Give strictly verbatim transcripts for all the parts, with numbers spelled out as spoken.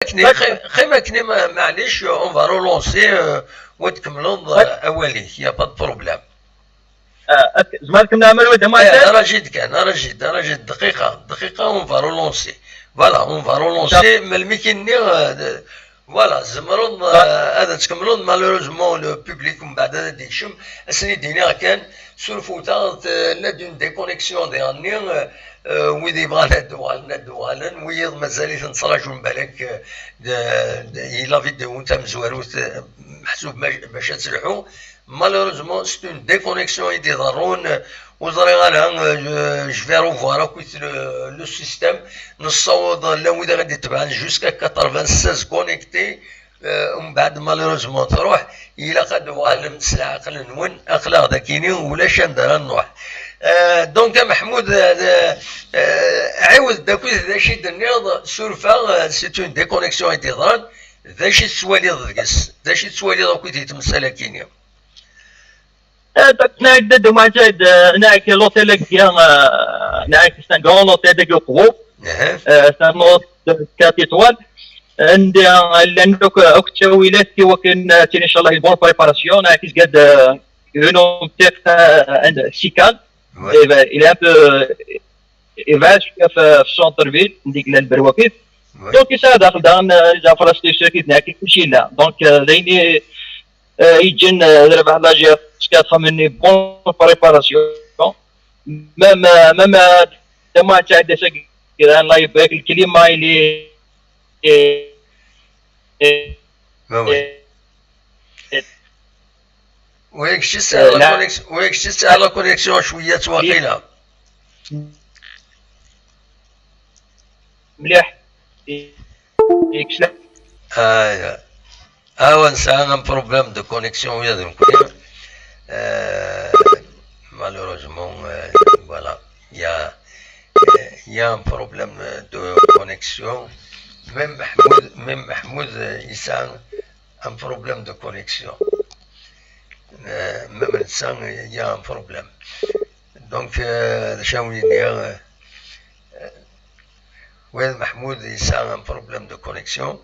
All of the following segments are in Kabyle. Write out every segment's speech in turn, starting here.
Qim, qim akken, ma-, maɛlic, on va relancer, euh, wa tkemmleḍ, euh, awal-ik, y a pas de problème. Ah, ok. Zemreɣ ad kemmleɣ amar wa d Eh, amuɛtal? Araǧi-d kan, araǧi-d, araǧi-d dqiqa, dqiqa, on va relancer. Voilà, on va relancer, melmi k-nniɣ, euh, de-, voilà, tzemreḍ, euh, ad tkemmleḍ, malheureusement, le public mbeɛd ad d-ikcem, ad sen-id-iniɣ kan, surfut-aɣ, tella-d une déconnexion diɣenni, euh, euh, wid yebɣan ad d-uɣalen, ad d-uɣalen, wiyiḍ mazal-iten ttraǧun balak, euh, de, de, yella vidéo tamezwarut, euh, meḥsub ma-, bac ad telḥu. Malheureusement, c'est une déconnexion i d-iḍerrun. Ur ẓriɣ ara, euh, je vais revoir akkit le, le système. Nessaweḍ, llan wid i ɣ-d-itebɛen jusqu'à quatre-vingt-seize connectés. Euh, umbeɛd, malheureusement, truḥ. Ilaq ad d-uɣalem s leɛqel-nwen. Aql-aɣ dakini, ulac anda ara nruḥ. Euh, donc, a Meḥmud, euh, euh, ɛiwed-d akkit d acu i d-tenniḍ, suref-aɣ, euh, c'est une déconnexion i d-iḍran. D acu i tettwaliḍ deg-s? D acu i tettwaliḍ akkit di temsal-akini? Eh, donc, nɛek d Dda Muɛǧid, eh, nɛek l'hôtel-agi, eh, nɛek c'est un grand hôtel dagi uqbub. Eh, c'est un hôtel quatre étoiles. Anda, eh, llan akk, akk ttawilat i wakken, eh, tin, inchallah, une bonne préparation, nɛek izga-d, eh, une heure, peut-être, eh, un, six cales. Eh ben, il est un peu, eh, yebɛed cwiya f, f centre-ville, deg lal Berwakif. Donc, yesɛa daxel daɣen, eh, les infrastructures i d-nɛek, kulci yella. Donc, eh, d ayen i, eh, yeǧǧan, eh, d Rabaḥ Lajer, s quatre une bonne préparation. Même, eh, même, eh, Dda Muɛǧid, c'est que, Allah يبارك, le climat, il est, eh, eh, Ma oui. eh, Oui, kečč tesɛa la connexion, oui, kečč tesɛa la connexion cwiya ttwaqila. مليح. يكسلك. Ah, ya. Ah, ouais, c'est un problème de connexion, oui, donc, euh, malheureusement, euh, voilà, il y a, euh, il y a un problème de connexion. Même Mahmoud, même Mahmoud, euh, il a un problème de connexion. Euh, même ça, il y a un problème. Donc, euh, je vais dire, euh, euh, oui, Mahmoud, il a un problème de connexion.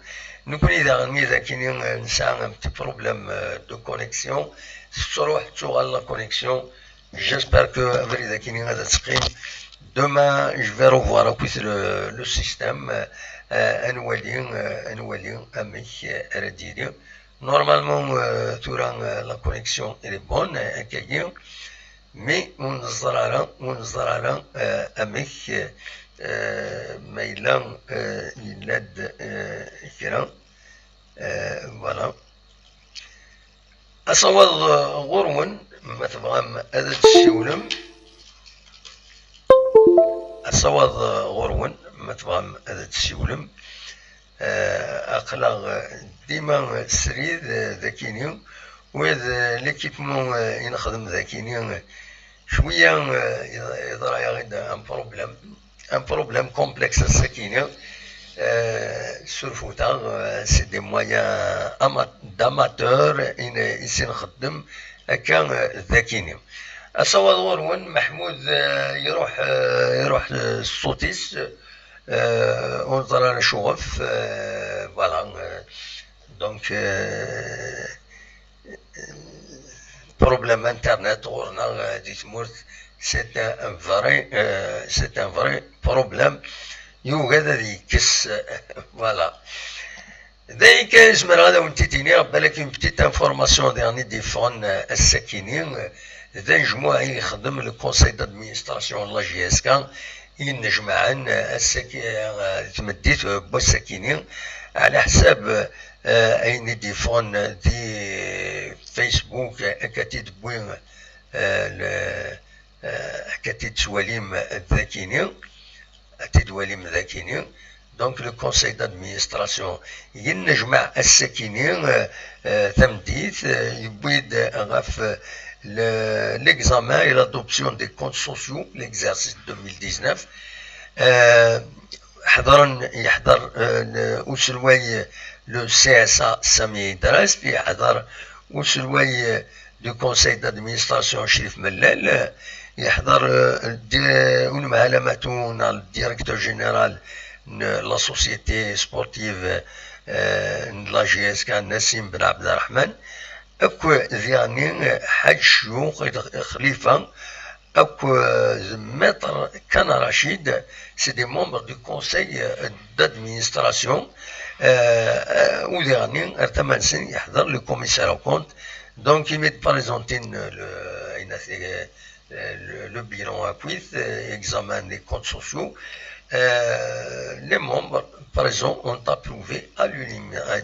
Nous connaissons un petit problème, euh, de connexion. Sur la connexion, j'espère que avec les Akini, on a screen. Demain, je vais revoir en plus le, le système, euh, euh, un wali, euh, un wali, un mec, euh, à la dire. Normalement, euh, tura, euh, la connexion, elle est bonne, euh, akkagi. Mais ur neẓri ara, ur neẓri ara, euh, amek, euh, ma yella, euh, yella-d, euh, kra. Euh, voilà. Asawaḍ, euh, ɣur-wen, ma tebɣam ad d-tessiwlem. Asawaḍ, euh, ɣur-wen, ma tebɣam ad d-tessiwlem. Euh, aql-aɣ, euh, dima srid, euh, dakini. Wid, euh, l'équipement, euh, i nexdem dakini, euh, cwiya, euh, yeḍ-, yeḍra-yaɣ-id un problème, un problème complexe ass-akini. Euh, surfut-aɣ, euh, c'est des moyens ama-, d'amateurs i n-, i s-nxeddem akka, euh, dakini. Asawaḍ ɣur-wen, Mahmoud, euh, iruḥ, euh, iruḥ, euh, ṣṣut-is, euh, ur neẓri ara acuɣef, euh, voilà, euh, donc, euh, problème internet ɣur-neɣ, euh, di tmurt, c'est un vrai, euh, c'est un vrai problème. Yugad ad yekkes, voilà. D ayen kan i zemreɣ ad awen-t-id-iniɣ, balak une petite information diɣen i d-yeffɣen, euh, ass-akini, euh, d anejmuɛ i yexdem le conseil d'administration n la J S K, i yennejmaɛen, euh, ass-aki, euh, di tmeddit, euh, n wass-akini, ɛla ḥsab, euh, ayen i d-yeffɣen di Facebook, euh, akka t-id-wwi, euh, le, euh, akka t-id-twalim dakini. Ad t-id-twalim dakini. Donc, le conseil d'administration yennejmaɛ ass-akini, euh, euh, tameddit, euh, yewwi-d ɣef, euh, le, l'examen et l'adoption des comptes sociaux, l'exercice deux mille dix-neuf. Euh, ḥeḍren, yeḥḍer, euh, le, uselway, le C S A Sami Idres, yeḥḍer uselway, euh, du conseil d'administration Crif Mellal, euh, yeḥḍer, euh, di-, unemhal amatu neɣ le directeur général n la société sportive, euh, n la J S K, Nassim Ben Abderrahmane, akk diɣenni Ḥaǧ Ccuyux Xlifa, akk, euh, d Maître Kan Rachid, c'est des membres du conseil, euh, d'administration, euh, euh, u diɣenni ar tama-nsen yeḥḍer le commissaire aux comptes, donc imi d-présentin le, ayen at-, euh, le, le bilan akk-it, euh, examen des comptes sociaux. Euh, les membres présents ont approuvé à l'unim-, à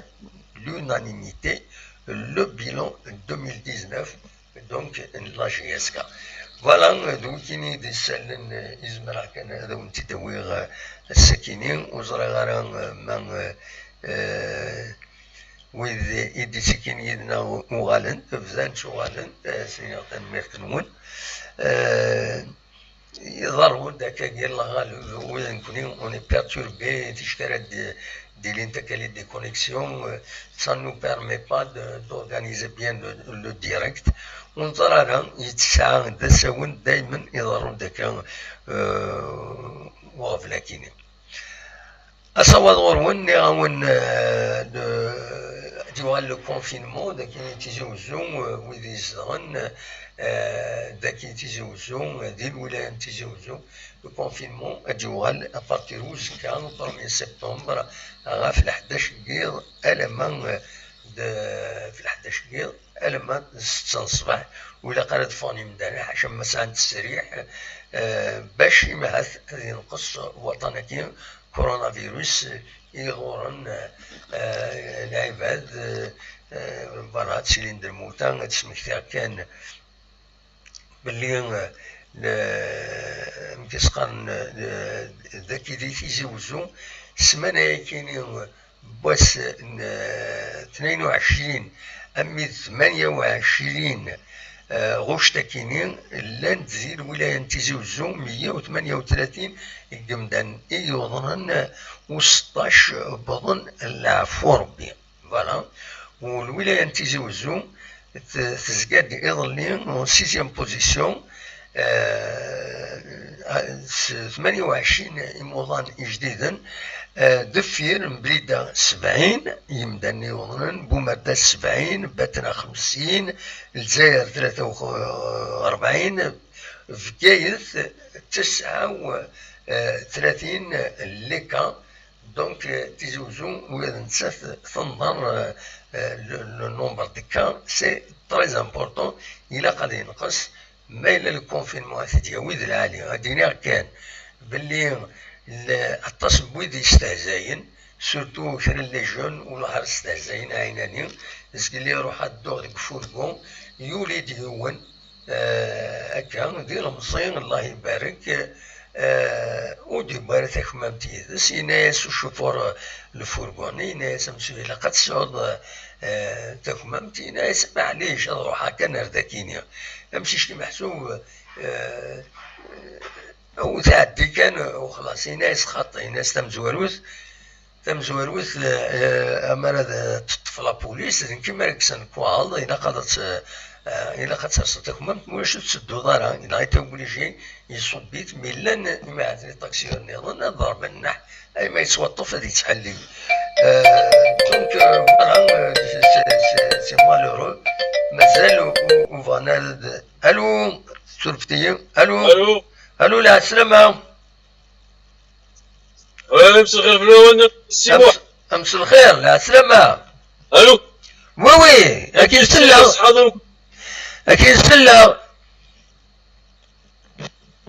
l'unanimité le bilan deux mille dix-neuf, donc, n la J S K. Voilà, euh, d wikini d-isellen, euh, i zemreɣ kan ad awen-tt-id-awiɣ, euh, ass-akini, ur ẓriɣ ara, euh, ma, euh, euh, wid i d-ittekkin yid-neɣ uɣalen, bdan ttuɣalen, eh, s-iniɣ tanemmirt-nwen. Eh, iḍerru-d akkagi lɣaleb, ula d nekkni, on est perturbé, ticki ara d-, d-ilint akka les déconnexions, eh, ça ne nous permet pas de, d'organiser bien le, le direct. Ur neẓri ara, yettesɛa d asawen, daymen iḍerru-d akka, eh, uɣbel akini. Asawaḍ ɣur-wen, nniɣ-awen, euh, le, ad yuɣal le confinement, dagi i Tizi Uzzu, euh, wid izedɣen, euh, dagi i Tizi Uzzu, euh, di lwilaya n Tizi Uzzu, le confinement ad yuɣal à partir uzekka, premier septembre, ɣef leḥdac n yiḍ, alamma, euh, d, ɣef leḥdac n yiḍ, alamma d ssetta n ṣṣbeḥ, ur ilaq ara ad ffɣen imdanen, ḥaca ma sɛan ttesriḥ, eh, bac imi ahat ad yenqes waṭṭan-agi coronavirus i iḍurren, eh, lɛibad, eh, berra ad ttilin d lmewta. Ad d-smektiɣ kan belli, eh, le-, amek i s-qqaren, eh, dagi di Tizi Uzzu, ssmana-yakini, wass n, eh, tnayen u ɛecrin armi d tmanya u ɛecrin, eh, ɣuct akini, llan-d di lwilaya n Tizi Uzzu meyya u tmanya u tlatin n yimdanen i yuḍnen, eh, u seṭṭac wwḍen, leɛfu Rebbi. Voilà. U lwilaya n Tizi Uzzu t-, tezga-d iḍelli en sixième position, eh, s tmanya u ɛecrin imuḍan ijdiden, eh, deffir n Blida sebɛin, yimdanen yuḍnen, Bumerda sebɛin, Batna xemsin, Lezzayer tlata u rebɛin, Bgayet tesɛa u tlatin les cas. Donc, euh, Tizi Uzzu, ula d nettat tenḍer, euh, euh, le, le nombre de cas, c'est très important. Ilaq ad yenqes, ma yella le confinement ad t-id-yawi d lɛali. Ad d-iniɣ kan belli le, aṭas n wid yestehzayen, surtout kra n les jeunes, wellah ar stehzayen ɛinani, zgelli iruḥ ad dduɣ deg ufurgu, yuli-d yiwen, eh, akka, d ilemẓi, Allah ibarek, eh, ur d-yewwi ara takmamt yid-s, yenna-yas ucufur n lfurgu-nni, yenna-yas: "Amsujji, ilaq ad tesɛuḍ, eh, takmamt." Yenna-yas: "Maɛlic, ad ruḥeɣ kan ar dakini." Amcic-nni meḥsub, eh, u tɛeddi kan, u xlas, yenna-yas xaṭi, yenna-yas tamezwarut, tamezwarut, eh, amar ad teṭṭef la police, d nekk i ara yekksen lekwaɣeḍ, ilaq ad tt-, eh, ilaq ad terseḍ takmamt, ma ulac ur tettedduḍ ara, il a été obligé, iṣubb-it, mi llan imahat n iṭaksiyen nniḍen ad ḍerben nneḥ, ay ma yettwaṭṭef ad yettḥelli. Eh, donc, eh, voilà, eh, c'est, c'est, c'est, c'est malheureux. Mazal u, u, u bɣan ad, allô, surfet-iyi, allô, allô, lɛeslama. Oui, mselxir fell-awen, Si Muḥ. Mselxir, lɛeslama. Allô. Oui, oui, akin selleɣ. Akin selleɣ.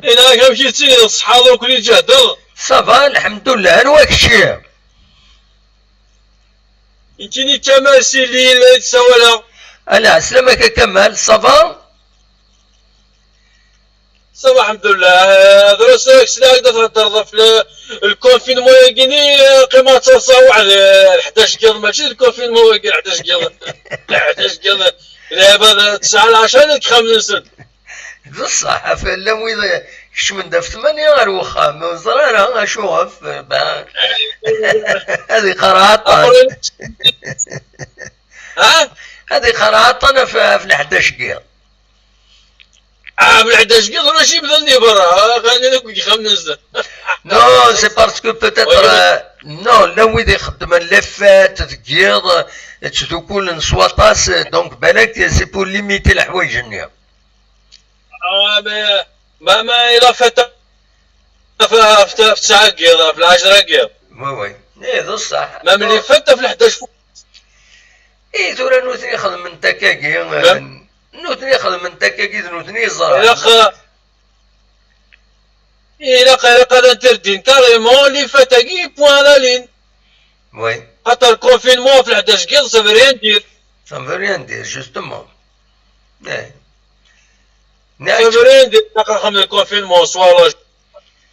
Ina, amek i tettiliḍ? Ṣṣeḥḥa, ur ken-iǧehdeɣ. Ça va, lḥemdullah. Anwa kečči? Nekkini Kamal si Lille ay d-ssawaleɣ. Ala, slamaka Kamal, ça va? Ça va, alḥemdullah. Eh, drus, eh, ssneɣ-ak-d ad theddreḍ ɣef le, lconfinement-agi-ni, eh, qqimeɣ ad ttaḍsaɣ waḥd, eh, ḥdac n yiḍ, mačči d lconfinement-agi, ḥdac n yiḍ. Ḥdac n yiḍ. Lɛibad tesɛa lɛecṛa deg yexxamen-nsen. D ṣṣeḥ, ɣef llan wid kecmen-d ɣef tmanya ɣer wexxam, ur ẓri ara acu ɣef, ben, ad iqerreɛ aṭas. Ha? Ad iqerreɛ aṭas ɣef, ɣef leḥdac-agi. Ah, belɛedac giḍ ulac imdanen di berra, ah, xani akk deg yexxamen-nsen. Non, c'est parce que peut-être, euh, non, la wid ixeddmen les fêtes deg yiḍ, ttdukulen s waṭas, donc balak c'est pour limiter leḥwayeǧ-nni. Ah, mais, ma, ma, il a fait, fait, fait, fait, في العشرة giḍ. Oui, oui. Eh, d ṣṣeḥ. Même les fêtes في الحداش. Eh, tura nutni xedmen-t akkagi, eh, nutni xedmen-t akkagi d nutni yeẓran. Ilaq, ilaq, ilaq ad interdin carrément les fêtes-agi, point à la ligne. Oui. Xaṭer le confinement في الحداش giḍ, ça veut rien dire. Ça veut rien dire, justement. Eh. Ça veut rien dire, ilaq ad nxedmen le confinement, soit la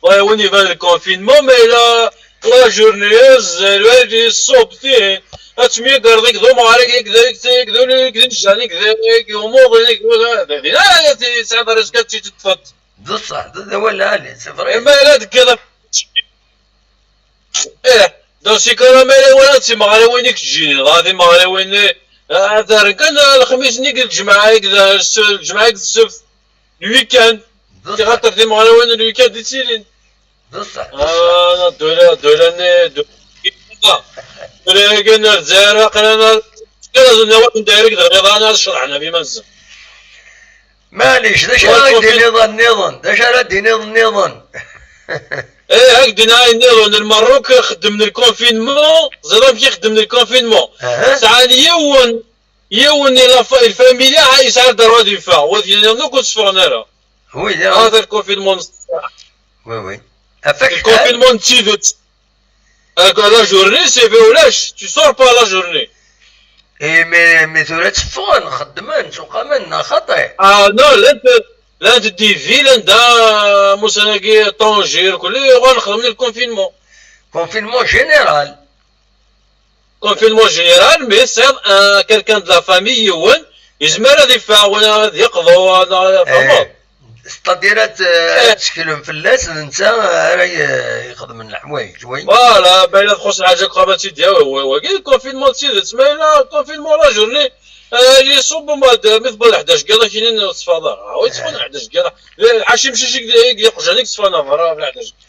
Ouais, win iban le confinement, mais la, la journée, azal, ad iṣṣub tin, ad temyagreḍ akked umeɣri, akked, akked, akked, akked inejjan, akked, akked umuḍin, akked, din ara tesɛiḍ risque ad tt-teṭṭfeḍ. D ṣṣeḥ, d, d awal lɛali, c'est vrai. Ma yella deg yiḍ, eh, dans ces cas-là, ma yella wala d timeɣriwin i k-ǧǧin, dɣa timeɣriwin, eh, ad rren kan lexmis-nni akked lǧemɛa, akked, eh, s-, lǧemɛa akked ssebt. Le week-end. D ṣṣeḥ. Tiɣaṭer timeɣriwin le week-end i ttilin. D ṣṣeḥ, d ṣṣeḥ. Ah, ddula, ddula-nni, ddula-agi n Lezzayer, aql-aneɣ, kra n awal n dayra deg lɣiḍan, ad ceḍḥen am iman-nsen. Maɛlic, d acu ara d-tiniḍ nniḍen? D acu ara d-tiniḍ nniḍen? Eh, ad k-d-iniɣ ayen nniḍen, Lmerruk xeddmen le confinement, ẓriḍ amek i xeddmen le confinement. Aha. Sɛan yiwen Yiwen i la fa-, lfamilya ha yesɛa ddṛwa ad yeffeɣ, wad yellan akk ur tteffɣen ara. Oui, ya. Hada lkonfinmun n ṣṣeḥ. Oui, oui. Afak lḥal. Lkonfinmun n tidet. Ak-, la journée, c'est vrai, ulac, tu sors pas la journée. Eh, mais, mais tura tteffɣen, xeddmen, suqamen, neɣ xaṭi? Ah, non, llan, llan des villes anda, musan-agi, Tanger, kulli, uɣalen xedmen lkonfinmun. Confinement général. Confinement général, mais c'est un, quelqu'un de la famille, yiwen, yezmer ad yeffeɣ, wala ad yeqḍu, wala, eh, tfehmeḍ? C'est-à-dire ad, eh, ad tteklem fell-as, d netta ara y-, ixedmen leḥwayeǧ, oui. Voilà, ma yella txuṣṣ lḥaǧa deg uxxam ad tt-id-yawi, wa-, wagi, confinement d tidet, ma yella confinement la journée, eh, yella iṣubb, ma d-, mi tewweḍ ḥdac n yiḍ, ad k-inin ur tetteffɣeḍ ara. Ah, wi tteffɣen ḥdac n yiḍ? Eh, lḥaci mcic i d-, i d-iqjan i yetteffɣen ɣer berra ɣef ḥdac n yiḍ.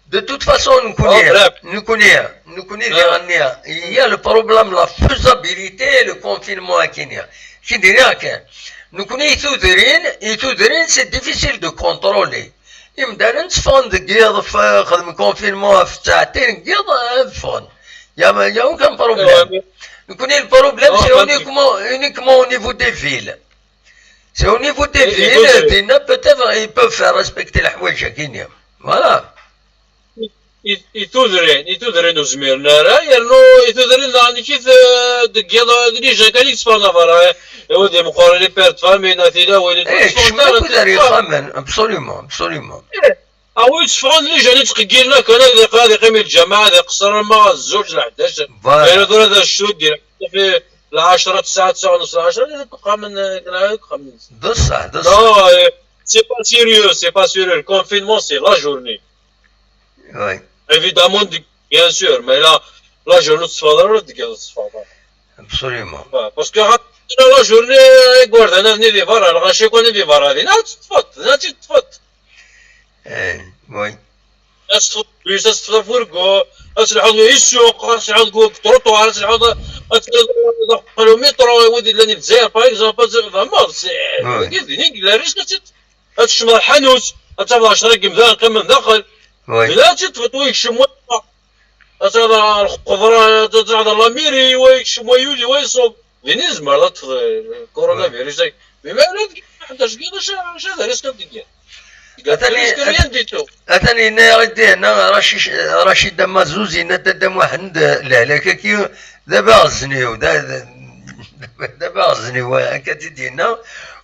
De toute façon, nekkni, nekkni, nekkni diɣenni, il y a le problème, la faisabilité, le confinement akini. Ki diriɣ kan, nekkni i tudrin, i tudrin, c'est difficile de contrôler. Imdanen tteffɣen deg yiḍ, f-, xedmen confinement ɣef tsaɛtin n yiḍ, ad ffɣen. Il y a, il y a aucun problème. Nekkni, le problème, c'est uniquement, uniquement au niveau des villes. C'est au niveau des villes, dinna, peut-être, ils peuvent faire respecter leḥwayeǧ akini. Voilà. I, i tudrin, i tudrin ur zmiren ara, yernu i tudrin daɣen kif, eh, deg yiḍ, d les gens kan i yetteffɣen ɣer berra, eh, i wid imeqqren, les pères de famille, neɣ tilawin, eh, kecmen akk ar yexxamen, absolument, absolument. Eh, a wi yetteffɣen, les gens i ttqeggilen akka, ad iq-, ad iqqim i lǧameɛ, ad iqeṣṣer arma zzuǧ, lḥdac. Voilà. Yernu tura d acu d-, di lɛecṛa, tesɛa, tesɛa u nus, lɛecṛa, ad iqqim, eh, ad iqqim. D ṣṣeḥ, d ṣṣeḥ. Non, eh, c'est pas sérieux, c'est pas sérieux. Le confinement, c'est la journée. Oui. Évidemment, deg-, bien sûr, mais la, la journée ur tetteffɣeḍ ara, ur deg-, ur tetteffɣeḍ ara. Absolument. Ouais, parce que la journée, igerdan-nni di berra, lɣaci kan di berra, dinna ad teṭṭfeḍ, dinna ad teṭṭfeḍ. Eh, oui. Ad teṭṭfeḍ bus, ad teṭṭfeḍ afurgu, ad telḥuḍ i ssuq, ad telḥuḍ deg trottoir, ad telḥuḍ, ad telḥuḍ daxel umiṭru, wid yellan di Lezzayer, par exemple, ad tfehmeḍ, c'est, oui, wagi d inig, la risque, ad teṭṭfeḍ. Ad tekcmeḍ lḥanut, ad tafeḍ ɛecṛa n yimdanen qqimen daxel. Oui. Dinna ad teṭṭfeḍ, wa yekcem, wa yeffeɣ. Ad tafeḍ lxeḍra, ad tafeḍ la mairie, wa yekcem, wa yuli, wa iṣubb. Din i tzemreḍ ad teṭṭfeḍ, eh, coronavirus-agi. Mais ma yella deg ḥdac n yiḍ, acu, acu d risque deg yiḍ? Atan i-, risque rien du tout. Atan yenna-yaɣ-d Dihanna, Racid, Racid Amazuz, yenna-d Dda Muḥend, lehlak-agi, d abaɣezniw, d, d, d abaɣezniw, akka i d-yenna.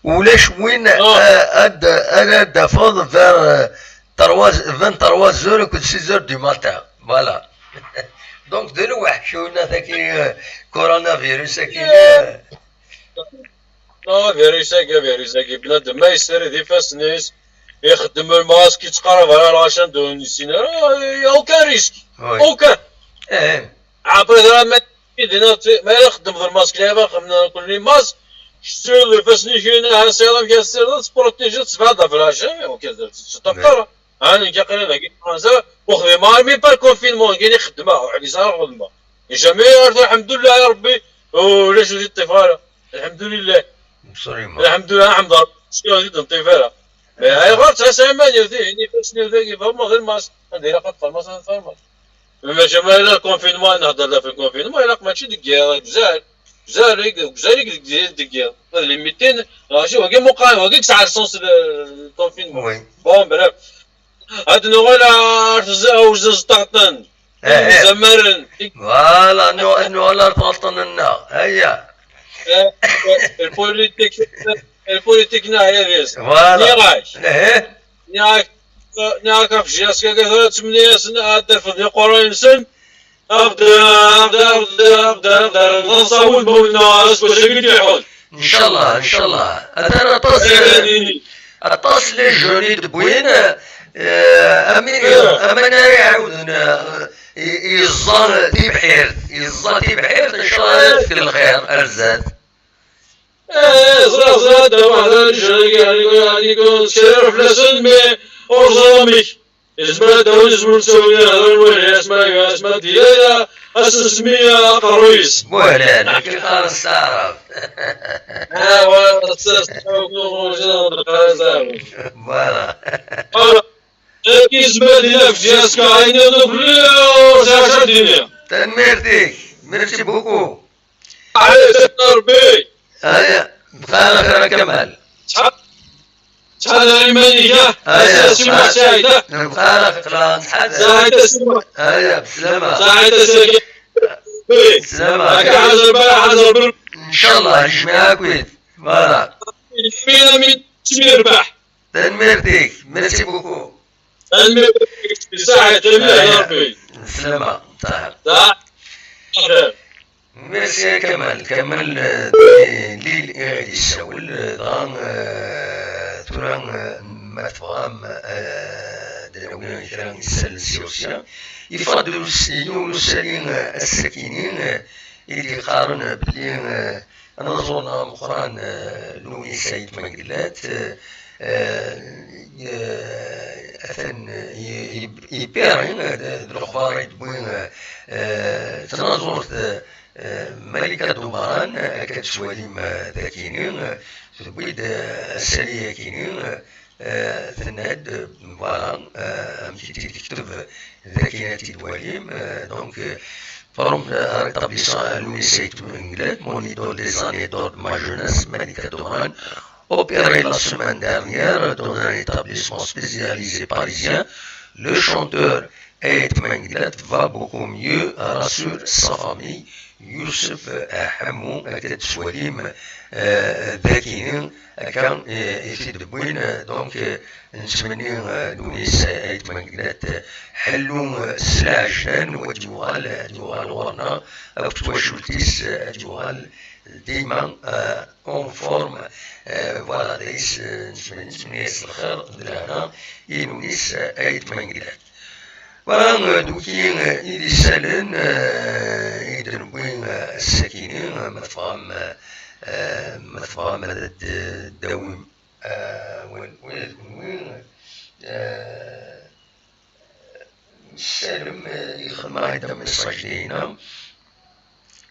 Ulac win, ah, eh, ad, ara d-tafeḍ vers, eh, trois, vingt-trois heures akked six heures du matin. Voilà. Donc, d lweḥc, winna-tagi, eh, coronavirus-agi, eh. Ah, virus-agi, virus-agi. Bnadem ma yessared ifassen-is, ixeddem lmask, yettqarab ara lɣaci anda ur nessin ara, il y a aucun risque. Oui. Aucun. Eh. Après, ma, ma yella xeddmeḍ lmask, la, xedmen kulli mask, Sur ifassen-ik-in, ha, tesɛiḍ amek ad tessirdeḍ, ad teprotijiḍ, tebɛed ɣef lɛaci, ok, teṭṭafar. Ha, nekk aql-i dagi Fransa, ur xdimeɣ ara, même pas le confinement, nekk i xeddmeɣ, ur ḥbiseɣ ara xeddmeɣ. Jamais, ar tura, lḥemdullah, ya Rebbi, ulac ur t-id-ṭṭifeɣ ara. Lḥemdullah. Absolument. Lḥemdullah, ḥemd Rebbi, ur t-id-nṭif ara. Mais ayɣer ttɛassa iman-iw, tihin ifassen-iw dagi, fermeɣ di lmas. Anda ilaq ad fermeɣ, ad fermeɣ. Maca ma yella le confinement, nehder da fi le confinement, ilaq mačči deg yiḍ, deg uzal. Deg uzal i, deg uzal i deg, deg yiḍ. Ad limitin, ɣaci, wagi muqal, wagi yesɛa le sens le, le confinement. Oui. Bon, bref. Ad nuɣal ar tez-, ar uzeẓṭaṭen. Eh, eh. Imzamaren. Voilà, nu-, nuɣal ar tɣelṭen-nneɣ. Aya. Eh, eh, le politique, le politique neɣ yadis. Voilà. Nniɣ-ak. Eh. Nniɣ-ak, nniɣ-ak ɣef J S K, tura ttemni-asen ad d-rfed iqurray-nsen. Abder, abder, abder, abder, abder, ḍansa wudmawen-nneɣ aseggas-agi d-iḥun. Ncallah, ncallah. Atan aṭas, aṭas les jeunes i d-wwin, eh, am, am win ara iɛawden, eh, i, yeẓẓa tibḥirt, yeẓẓa tibḥirt, ncallah ad yefk lxir ar zdat. Eh, ẓriɣ, ẓriɣ, dda Waḥda, ncallah, yeɛni, yeɛni, yettkerriɛ fell-asen, mais ur ẓriɣ amek. Yezmer ad d-awen isem n ttawin, ad awen-wali asma, asma d-yella, ad s-nsemmi aqerruy-is. Muhlan, akken qqaren s taɛrabt. Ah, wa, s-, s-, s-, Voilà. Voilà. Akken yezmer ad d-yini ɣef J S K, ayen nniḍen fell-i, ur sɛiɣ acu ad d-iniɣ. Tanemmirt-ik. Merci beaucoup. Allez, c'est Rebbi. Aya, bqa ɛla xir a Kamal. Ttḥadar iman-ik, ah. Aya, a Si Muḥ Saɛid, ah. Bqa ɛla xir, ttḥadar. Saɛid a Si Muḥ. Aya, bslama. Saɛid a Si. Bslama. Akka ḥazer ba, ḥazer bil. Ncallah, jmiɛ-akid. Voilà. Amin, amin, ttmirbaḥ. Tanemmirt-ik, merci beaucoup. Tanemmirt-ik, saɛid, tanemmirt, aya. Rebbi. Bslama, saɛid. Saɛid. Merci a Kamal. Kamal, eh, d Lil i ɣ-d-yessawel, eh, dɣa, eh, tura, eh, ma tebɣam, eh, ad d-nawi kra n yisallen sya u sya. Yeffeɣ-d us-, yiwen usali, eh, ass-akini, eh, i d-yeqqaren belli, eh, anaẓur-nneɣ ameqqran, eh, Louis Saïd Menguellat, eh, eh, eh, atan, eh, i, i, i Paris, eh, d, d lexbar i d-tewwi, eh, eh, tnaẓurt, eh, eh, Malika Doumaran, eh, akka d-tettwalim, eh, dagini, eh, tewwi-d, eh, asali-agini, eh, eh, tenna-d, eh, voilà, eh, amek i tt-id-tekteb, dagini ad tt-id-twalim, eh, donc, eh, Forum, euh, rétablissant Louis Saïd Menguellat, mon idole des années d'or de ma jeunesse, Malika Doumaran, opéré la semaine dernière dans un établissement spécialisé parisien. Le chanteur Aït Menguellat va beaucoup mieux, rassure sa famille. Youssef, euh, Hamou, akka d-tettwalim, euh, dagini, akka, euh, i t-id-wwin, euh, donc, euh, Nettmenni, euh, Louis, euh, Aït Menguellat, euh, ḥellu, euh, s lɛejlan, u ad yuɣal, ad yuɣal ɣur-neɣ, akked twacult-is, euh, ad yuɣal dima, euh, en forme. Euh, voilà, dayes, euh, nettmenni, nettmenni-as lxir d lehna i Louis, euh, Aït Menguellat. Voilà, euh, d wiki, euh, i d isallen, euh, i d-newwi, euh, ass-akini, euh, ma tebɣam, euh, euh, ma tebɣam ad d-, d-tawim, euh, win, win, win, euh, Salem, euh, yexdem-aɣ-d amessaj dinna.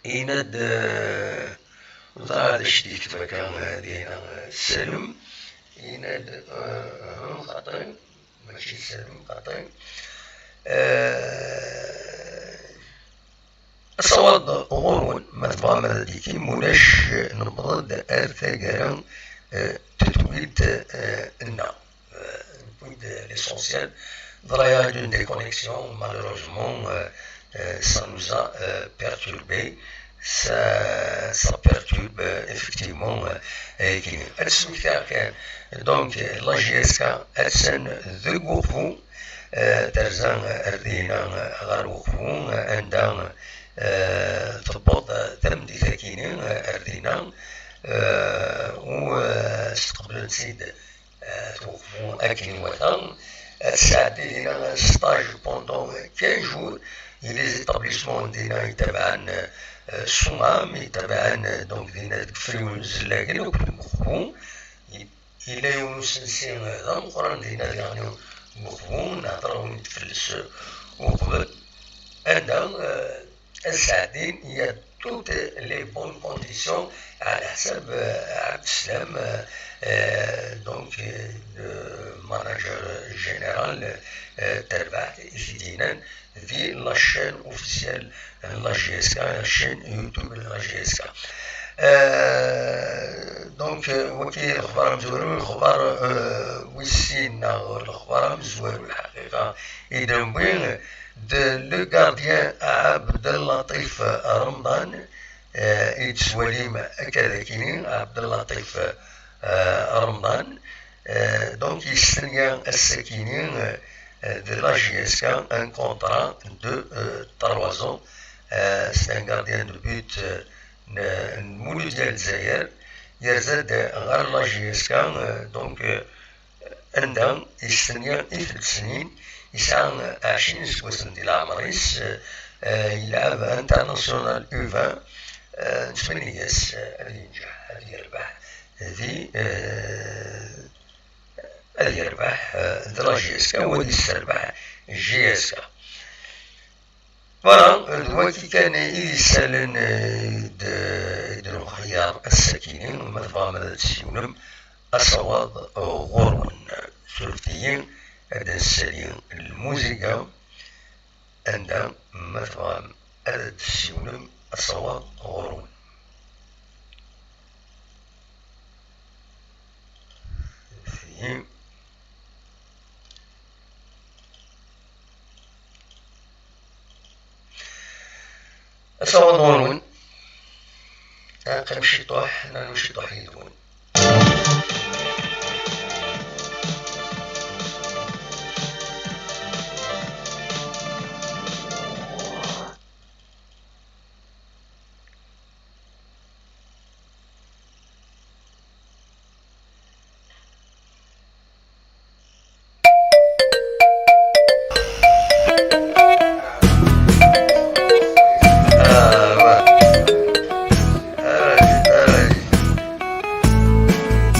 Yenna-d, euh, ẓer d acu d-yekteb akka, euh, dinna, euh, Salem. Yenna-d, euh, euh, xaṭi, mačči Salem, xaṭi. Euh, Asawaḍ ɣur-wen, ma tebɣam ad d-ikim, ulac, newweḍ-d ar taggara, eh, n tedwilt, eh, nneɣ. Eh, newwi-d l'essentiel. Ḍra-yaɣ-d une déconnexion, malheureusement, eh, eh, ça nous a, eh, perturbé. Ça, ça perturbe, eh, effectivement, eh, ayagi. Ad smektiɣ kan. Donc, eh, la J S K attan deg Uqbu, eh, terza, eh, ar dina, eh, ɣer Uqbu, eh, anda, eh, tewweḍ, eh, tameddit-agi-ni, eh, ar dina, eh, u, eh, steqblen-tt-id, eh, At Uqbu akken iwata. Ad tesɛeddi dina stage pendant quinze jours, i les établissements dina yettabaɛen, eh, Ṣṣumam, yettabaɛen, euh, donc dinna deg Friwen Zellagen akked Mexbu. Yella yiwen usensi, euh, d ameqqran dinna diɣen deg Mexbu, nehder-awen-d fell-as, euh, uqbel. Anda, euh, ad sɛeddin, il y a toutes les bonnes conditions, ɛla ḥsab, euh, Ɛebdeslam, euh, euh, donc, euh, le manager général, euh, Terbaɛt, i t-id-yennan di la chaîne officielle n la J S K, la chaîne YouTube n la J S K. Euh, donc, euh, wagi d lexbar amezwaru, lexbar, euh, wis sin, neɣ lexbar amezwaru, lḥaqiqa, i d-newwi, d le gardien Abdellatif Remḍan, euh, i d-tettwalim akka d akini, Abdellatif, euh, Remḍan. Euh, donc, yestenya ass-akini, euh, de la J S K un contrat de, euh, trois ans. Euh, c'est un gardien de but, euh, n, n Muludya n Lezzayer. Yerza-d ɣer la J S K, euh, donc, euh, anda yestenya ifeldesnin, yesɛa ɛecrin iseggasen di leɛmer-is, euh, yelɛeb international U vingt, euh, nettmenni-as, euh, ad yenǧeḥ, ad yerbeḥ di, euh, ad yerbeḥ, euh, d la J S K, u ad yesserbeḥ J S K. Voilà, d wagi kan i d isallen, euh, i d, i d-nuxyar ass-akini, ma tebɣam ad tessiwlem, asawaḍ ɣur-wen. Surfet-iyi ad d-nessali lmuziga, anda ma tebɣam ad d-tessiwlem, asawaḍ ɣur-wen. Surfet-iyi. Asawaḍ ɣur-wen. Ad neqqim ciṭuḥ, nernu ciṭuḥ yid-wen.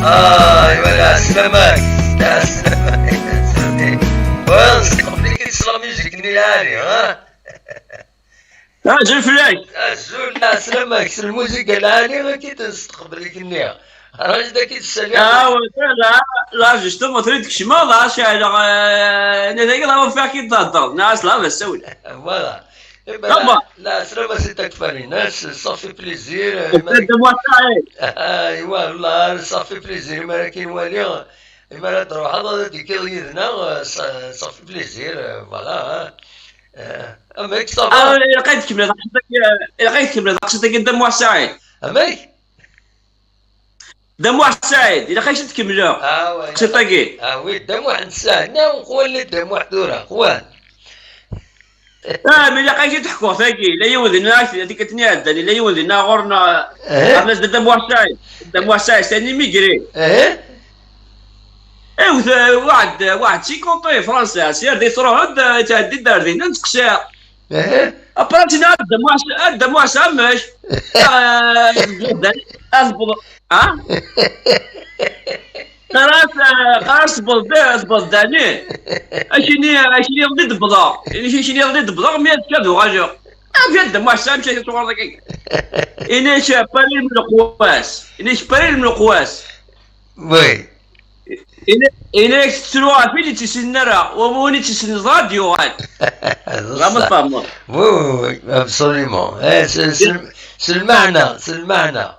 آه، voilà، عسلامك. عسلامك. Voilà, نستقبلك la musique ني العالي، ها؟ Azul fell-ak. Azul, la عسلامك. S lmuziga lɛali, ad k-id-nestqbel igenni. Rajda k-id-ssali. Ah, ouais, là, là, justement, trid kecmeḍ, ah, ceɛleɣ, euh, nitagi la ufiɣ k-id-thedder. Nas la bessawel. Voilà. Eh ben, la, la عسلامة, c'est ta Farina, ça fait plaisir, euh, de moi ça. Ah, ouais, là, ça fait plaisir, mais qui voit lire. Imi ara d-truḥeḍ ad d-tekiḍ yid-neɣ, euh, ça, ça fait plaisir, euh, voilà, hein. Euh, amek, ça va? Ah, ilaq ad tkemmleḍ aqsiṭ-agi, ilaq ad tkemmleḍ aqsiṭ-agi, Dda Muḥ Saɛid. Amek? Dda Muḥ Saɛid, ilaq ad tkemmleḍ aqsiṭ-agi. Ah, oui, Dda Muḥ n Saɛid, neɣ qwan Dda Muḥ tura, qwan. Ah, mi ilaq ad k-id-ḥkuɣ tagi, la yiwen dinna, tikkelt nni iɛeddan, la yiwen dinna ɣur-neɣ, eh? Qqaren-as Dda Muḥ Saɛid. Dda Muḥ Saɛid, c'est un immigré. Eh? Eh, waḥed, waḥed cinquante ans français, c'est-à-dire truḥ-d, eh, tɛeddi-d ar dinna, nettqeṣṣir. Eh? Après, tina, Dda Muḥ, Dda Muḥ Saɛid, amek? Ah, ah, ah, Qqar-as, qqar-as tbelḍ-, tbelḍani. Akini, akini ɣdi d-bḍaɣ. Ini akini ɣdi d-bḍaɣ, mi ad d-uɣaleɣ. Amek ad d-muḥ Saɛid, amek ad tuɣaleḍ akka? Ini-k Paris n Leqwas. Ini-k Paris n Leqwas. Oui. Ini, ini-k tettru ɣef win i tt-issinen ara. Wa-, win i tt-issinen ẓra ad yuɣal. Ẓra ma tfehmeḍ. Oui, oui, oui, absolument. Eh, c'est, c'est, c'est le maɛna, c'est le maɛna.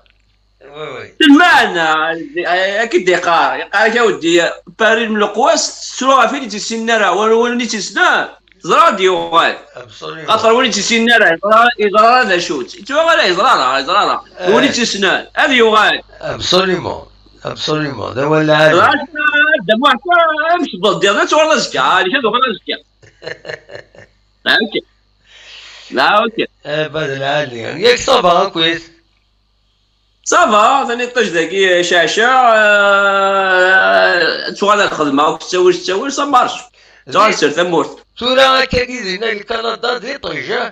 Oui, oui. Lmeɛna, eh, akka i d-yeqqar, yeqqar-ak a weddi, Paris n Leqwas, tettru ɣef win i tt-issinen ara, wala win i tt-issnen, ẓra ad d-yuɣal. Absolument. Xaṭer win i tt-issinen ara, yeẓra, yeẓra d acu-tt. Yettwaɣal, yeẓra ara, yeẓra ara. Eh. Win i tt-issnen, ad yuɣal. Absolument. Absolument. D awal lɛali. Ɣas, eh, Dda Muḥ, eh, msebbeḍ diɣ, ad tuɣal azekka, ah, ad uɣal azekka. Ah, ok. Ah, ok. Eh, bad lɛali. Yak ça va, akkit. Ça va, taniṭ-agi ceɛceɛ, euh, tuɣal ar lxedma, ur tettawil, tettawil, ça marche. Tuɣal ser tamurt. Tura akka-agi dinna di Kanada, d iṭij, ah?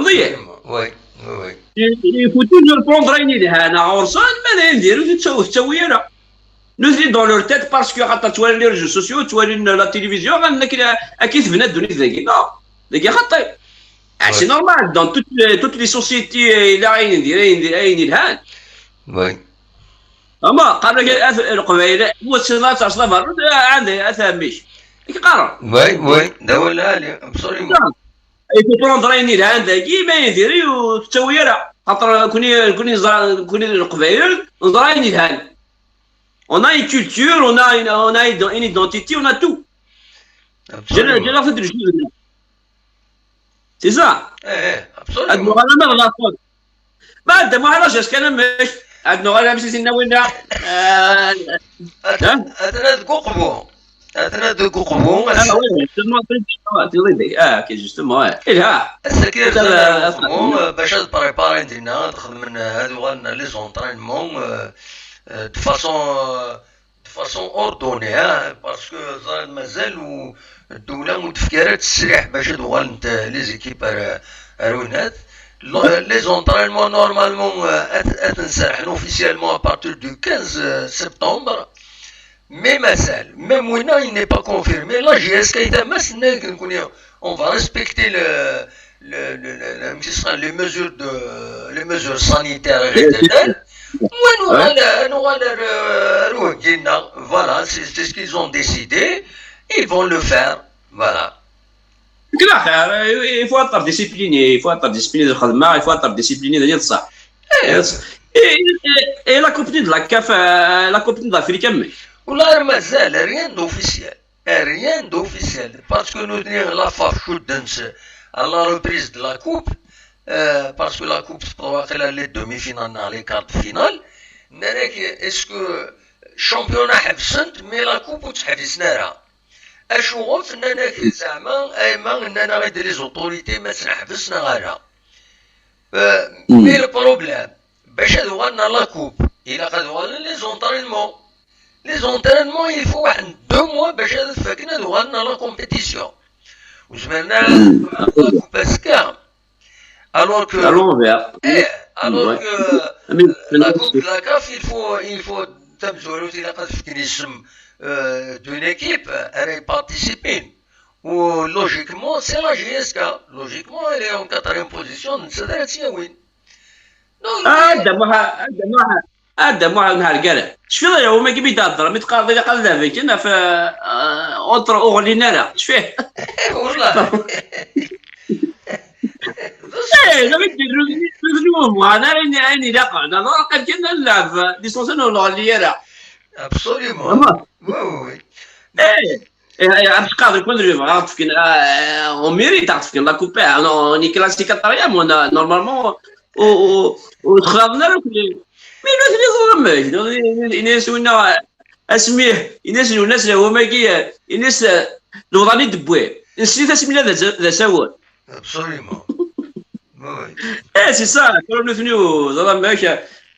Tfehmeḍ-iyi? Oui, oui, oui. Il faut toujours prendre ayen yelhan ɣur-sen, ma d ayen diri ur tettawi ara. Nutni dans leur tête, parce que xaṭer ttwalin les réseaux sociaux, ttwalin la télévision, akken akken i tebna ddunit dagi. Non, dagi xaṭi. Ah, c'est normal, dans toutes les, toutes les sociétés, yella ayen diri, ayen diri, ayen yelhan. Oui. Ama qqaren-ak at Leqbayel, ur tessineḍ ad terseḍ aberrud, anda at ɛemmi-k. I k-qqaren. Oui, oui, d awal lɛali, absolument. Il faut prendre ayen yelhan dagi, ma yediri ur tettawi ara. Xaṭer kuni, kuni neẓra, kuni Leqbayel, neẓra ayen yelhan. On a une culture, on a une, on a une, une identité, on a tout. Ǧǧan-aɣ-t-id lejdud-nneɣ. C'est ça. Eh, eh, absolument. Ad nuɣal ama d lafaḍ. Ma ad d-amuɣal ajes kan amek. Ad nuɣal am si tinna winna. Atan deg uqbu. Atan deg uqbu. Ah, oui, justement, c'est ça, c'est vrai. Ah, ok, justement, ouais. Ilha. Ass-agi atan deg uqbu, euh, bac ad préparer dinna, ad xedmen, euh, ad uɣalen les entraînements, euh, euh, de façon, euh, de façon ordonnée, hein, parce que ẓriɣ mazal u ddewla ur d-tefki ara ttesriḥ bac ad uɣalent, euh, les équipes ar, ar winat. Le-, les entraînements, normalement, euh, ad, ad nserḥen officiellement à partir du quinze septembre. Mais mazal, même winna, il n'est pas confirmé. La J S K est à Massena, on va respecter le, le, le, le, le, ce sera les mesures de, les mesures sanitaires et réglementaires. Voilà, c'est, c'est ce qu'ils ont décidé. Ils vont le faire. Voilà. Kra xir, il faut être discipliné, il faut être discipliné de الخدمة, il faut être discipliné de الصح. Et, et, et, et la Coupe de la CAF, euh, la Coupe de l'Afrique, mais. Voilà, mazal, rien d'officiel. Rien d'officiel. Parce que nous, la FAF, à la reprise de la Coupe, euh, parce que la Coupe, c'est pour les demi-finales, les quarts de finale. Est-ce que championnat absent, mais la Coupe, tu as Acuɣef nnan-ak zeɛma ayma nnan-aɣ-id les autorités ma tt-neḥbes neɣ ala? Euh, mais le problème, bac ad uɣalen à la coupe, ilaq ad uɣalen les entraînements. Les entraînements, il faut waḥed deux mois bac ad fakken ad uɣalen à la compétition. Ur zmiren ara ad uɣalen la coupe azekka. Alors que, eh, alors que, euh, la coupe de la CAF, il faut, il faut, tamezwarut, ilaq ad fken isem, euh, d'une équipe, euh, ara y-participer. Ou logiquement, c'est la J S K. Logiquement, elle est en quatrième position, nettat ara tt-yawin. Donc, ah, d amuḥ, ah, d amuḥ. A Dda Muḥ Nhergara, tecfiḍ aya wamagi mi d-thedder, mi teqqareḍ ilaq ad lehben kan ɣef, euh, entre ur ɣlin ara, tecfiḍ? Wallah. Eh, la mi d-nutni ur bɣan ara ayen, ayen ilaqen, alors qqar kan ad nlehb, l'essentiel ur nɣelli ara. Absolument. Oui, oui, oui. Eh, eh, eh, ad teqqareḍ kan, bɣan ad ɣ-d-fken, ah, on mérite ad ɣ-d-fken la coupe, ah, non, on est classé quatrième, on a, normalement, ur, ur, ur texlaḍen ara akk. Mi nutni ẓran amek, ini-as winna, asmi, ini-as Lwennas lehwam-agi, ini-as, eh, lewḍan i d-wwi. Nesli-t asmi d aza-, d asawen. Absolument. Oui, oui. Eh, c'est ça, tura nutni ur ẓran amek.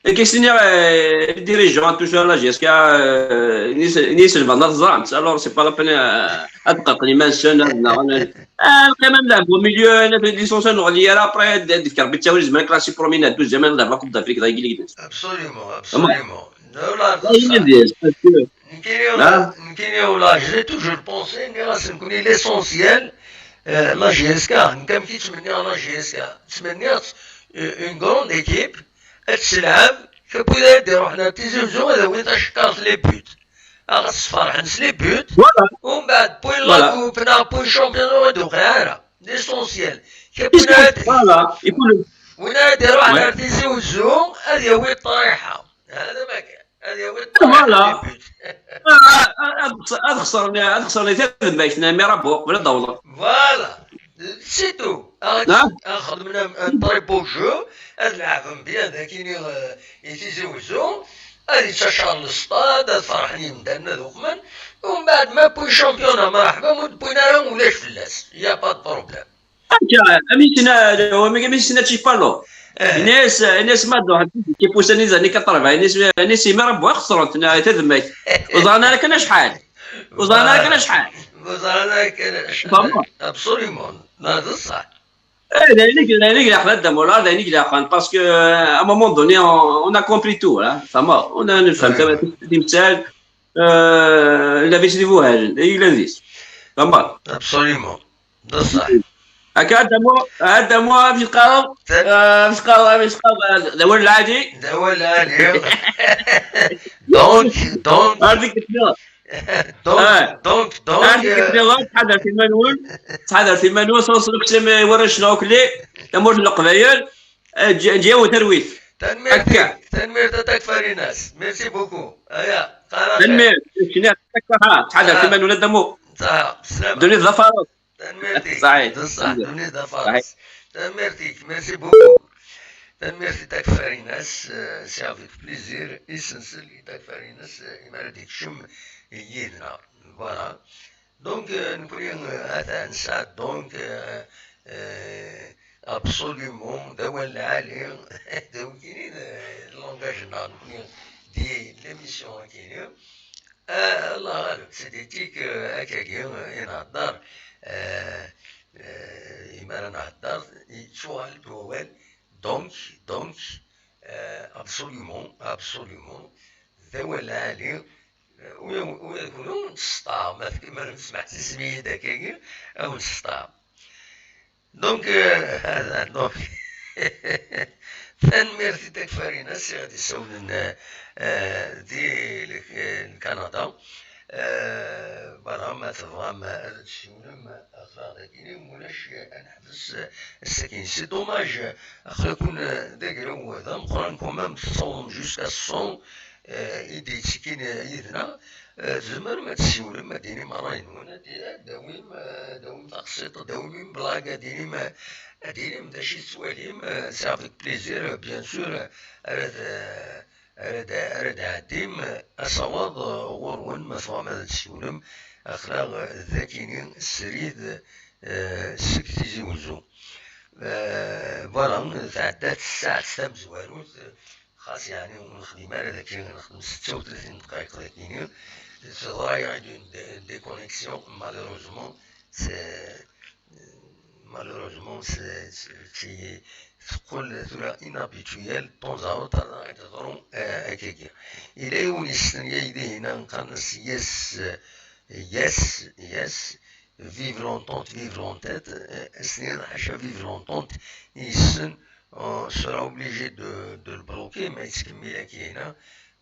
Akka i s-nniɣ, eh, les dirigeants, tout ça, la J S K, eh, ini-as, ini-as lbanna teẓram-tt, alors c'est pas la peine, eh, ad qerqen iman-nsen, ad nnaɣen. Ah, lqima n lehbu milieu, la licence ur neɣli ara, après, d-, d-, d-, Rebbi ttawil, zemren classé premier, deuxième, ad nlehb la Coupe d'Afrique, d agilid. Absolument, absolument. Nekkini, nekkini, la, j'ai toujours pensé, nniɣ-asen, nekkini, l'essentiel, euh, la J S K, nekk amek i ttmenniɣ la J S K. Ttmenniɣ, euh, une grande équipe, ad tt-telɛeb, kra n wid ara d-iruḥen ar Tizi Uzzu, ad awin tacekkart, les buts. Ad ɣ-sferḥen s les buts. Voilà. Umbeɛd, wwin la coupe, neɣ wwin championnat, ur d-tuqiɛ ara. L'essentiel. Voilà. Win ara d-iruḥen ar Tizi Uzzu, ad yawi ṭṭriḥa. Hada ma kan. Ad yawi ṭṭriḥa. Voilà. Ad, ad, ad xesren, ad xesren i tadmakt n Amir Abu, qbel ad d-awḍen. Voilà. C'est tout. Ad, ad xedmen un, un très beau jeu, ad leɛben bien dagi, euh, i Tizi Uzzu, ad yettacar le stade, ad ferḥen yimdanen, ad uqmen, umbeɛd ma wwin championnat, mreḥba, ma ur d-wwin ara, ulac fell-as, y a pas de problème. Akka, am i s-yenna, am i s-yenna Tchipalo. Eh. Ini-as, ini-as ma d-ruḥen tifusan i les années quatre-vingts, ini-as, ini-as Amir Abu xesren-t, tadmakt. Ur ẓran ara kan acḥal. Ur ẓran ara kan acḥal. Ur ẓran ara kan acḥal. Absolument. Ma d ṣṣeḥ. Eh, d ayen i, d ayen i ilaqen a Dda Mullah, d ayen i ilaqen, parce que, euh, à un moment donné, on, on a compris tout, hein. Tama, on a, nefhem tama, timsal, euh, la vie, c'est des voyages, et il a dit. Tama. Absolument. D ṣṣeḥ. Akka, Adamu, Adamu, amek teqqareḍ? Amek teqqareḍ, amek teqqareḍ? D awal lɛali. D awal lɛali. Donc, donc, donc, donc, donc, ttḥadaret iman-nwen, ttḥadaret iman-nwen, sɣur-sen akk warrac-nneɣ akk, tamurt n Leqbayel, ǧǧiɣ-awen talwit. Tanemmirt-ik, tanemmirt a Takfarinas. Merci beaucoup. Aya, qqar axir. Tanemmirt, ttḥadaret iman-nwen, Adamu. Ddunit d afaṛes. Tanemmirt-ik. Ṣaḥit. D ṣṣeḥ, ddunit d afaṛes. Tanemmirt-ik, merci beaucoup. Tanemmirt i Takfarinas, euh, c'est avec plaisir. Isensel i Takfarinas, euh, imi ara d-ikcem yid-neɣ. Voilà. Donc, euh, nekkni, euh, atan nesɛa, donc, euh, euh, absolument, d awal lɛali, d wikini, d langage-nneɣ, nekkni, di l'émission-agi. Ah, Allah ɣaleb, c'est des tics, euh, akkagi, euh, i nhedder, euh, euh, imi ara nhedder, yettuɣal-d wawal, donc, donc, euh, absolument, absolument, d awal lɛali, euh, ula, ula d kunwi ur nesseṭṭaɛem, ma tesmeḥsisem-iyi-d akkagi, ad wen-sseṭṭaɛem. Donc, euh, donc, tanemmirt i Takfarinas i ɣ-d-issawlen, euh, di l-, Kanada. Euh, voilà, ma tebɣam ad d-tessiwlem, aql-aɣ dagi, ma ulac, euh, ad neḥbes, euh, ass-agi. C'est dommage, aql-aken, euh, d agraw d ameqqran quand même, tessawḍem jusqu'à cent, euh, i d-yettekkin, euh, yid-neɣ. Eh, tzemrem ad tessiwlem, ad d-tinim ṛṛay-nwen, ad d-, ad d-tawim, eh, ad d-tawim taqsiṭ, ad d-tawim une blague, ad d-tinim, eh, ad d-tinim d acu i tettwalim, eh, c'est avec plaisir, eh, bien sûr, eh, ara d-, ara d-, ara d-ɛeddim, eh, asawaḍ, eh, ɣur-wen, ma tebɣam ad tessiwlem, aql-aɣ, eh, dagi-ni srid, eh, seg Tizi Wezzu. Eh, voilà, tɛedda-d tsaɛet tamezwarut, eh, Xas yeɛni ur nexdim ara dagi, nexdem setta u tlatin dqayeq dagi-ni. Teḍra-yaɣ-d une dé-, déconnexion, malheureusement, c'est, malheureusement, c'est, c'est, c'est, teqqel tura inhabituel, de temps à autre, ad teḍru, euh, akkagi. Yella yiwen yestenyan dihin-a, qqaren-as Yes, euh, Yes, Yes, Vive l'entente, vive l'entente, euh, ass-nni ḥaca Vive l'entente, yessen, on sera obligé de, de le bloquer, ma yettkemmil akka-ina,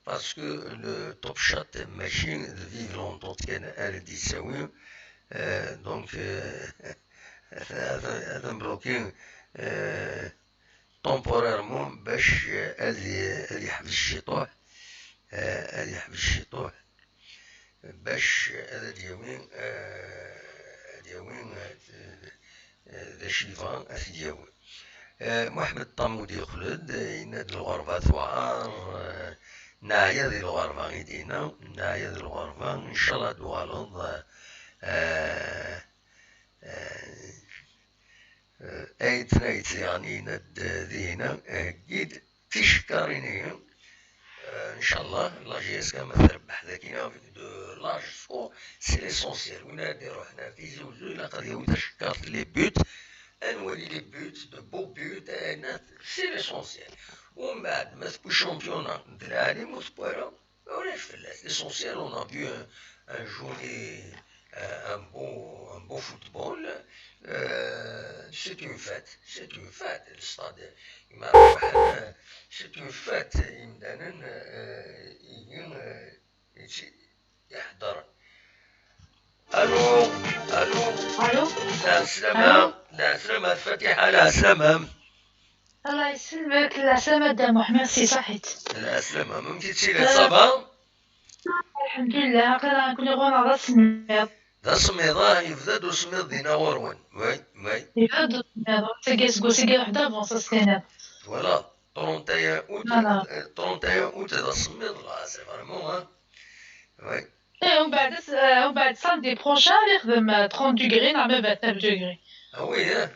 parce que le top shot mačči d Vive l'entente kan ara d-yettawi, euh, donc, euh, ad, ad, ad nbloquer, euh, temporairement bac, euh, ad, ad yeḥbes ciṭuḥ, euh, ad yeḥbes ciṭuḥ. Bac ad d-yawi, eh, ad yawi, eh, eh, d acu yebɣa ad t-id-yawi. Eh, Muḥemmed Ṭamud yeqqel-d, eh, yenna-d lɣerba tewɛer, eh, neɛya di lɣerba i d-yenna, neɛya di lɣerba, ncallah ad d-tuɣaleḍ, eh, eh, eh, ayt nayt, yeɛni yenna-d, eh, dinna, eh, heggi-d ticekkarin-ihi. Euh, ncallah, la J S K ma trebbeḥ dagi avec de large score, c'est l'essentiel. Win ara d-iruḥen ar Tizi Wezzu, ilaq ad yawi tacekkart, les buts. Ad nwali les buts, de beaux buts, ayen-a, c'est l'essentiel. Umbeɛd, ma tewwi championnat d lɛali, ma ur tewwi ara, ulac fell-as. L'essentiel, on a vu un, un joli, euh, un beau, un beau football. Euh, c'est une fête, c'est une fête. Le stade Imam Rabahan, c'est une fête. Imdanen, euh, ihi, euh, ici, يحضر. Allô, allô. Allô. L'Aslamam, l'Aslamam, Fatiha, l'Aslamam. Allah yesselmek, l'Aslamam, Dda Muḥ, merci, صحيت. L'Aslamam, amek i ttilid, ça va? Alḥemdulillah, aql-aɣ nekkni ɣur-neɣ d asemmiḍ. D asemmiḍ, ah, yebda-d usemmiḍ dinna ɣur-wen. Oui, oui. Yebda-d usemmiḍ, seg, seg useggas-agi ad avance, as-tiniḍ. Voilà, trente et un août, voilà. Euh, trente et un août d asemmiḍ, là, c'est vraiment, hein. Oui. Eh, umbeɛd, eh, umbeɛd samedi prochain ad ixdem, eh, trente degrés neɣ ma vingt-neuf degrés. Ah oui, hein.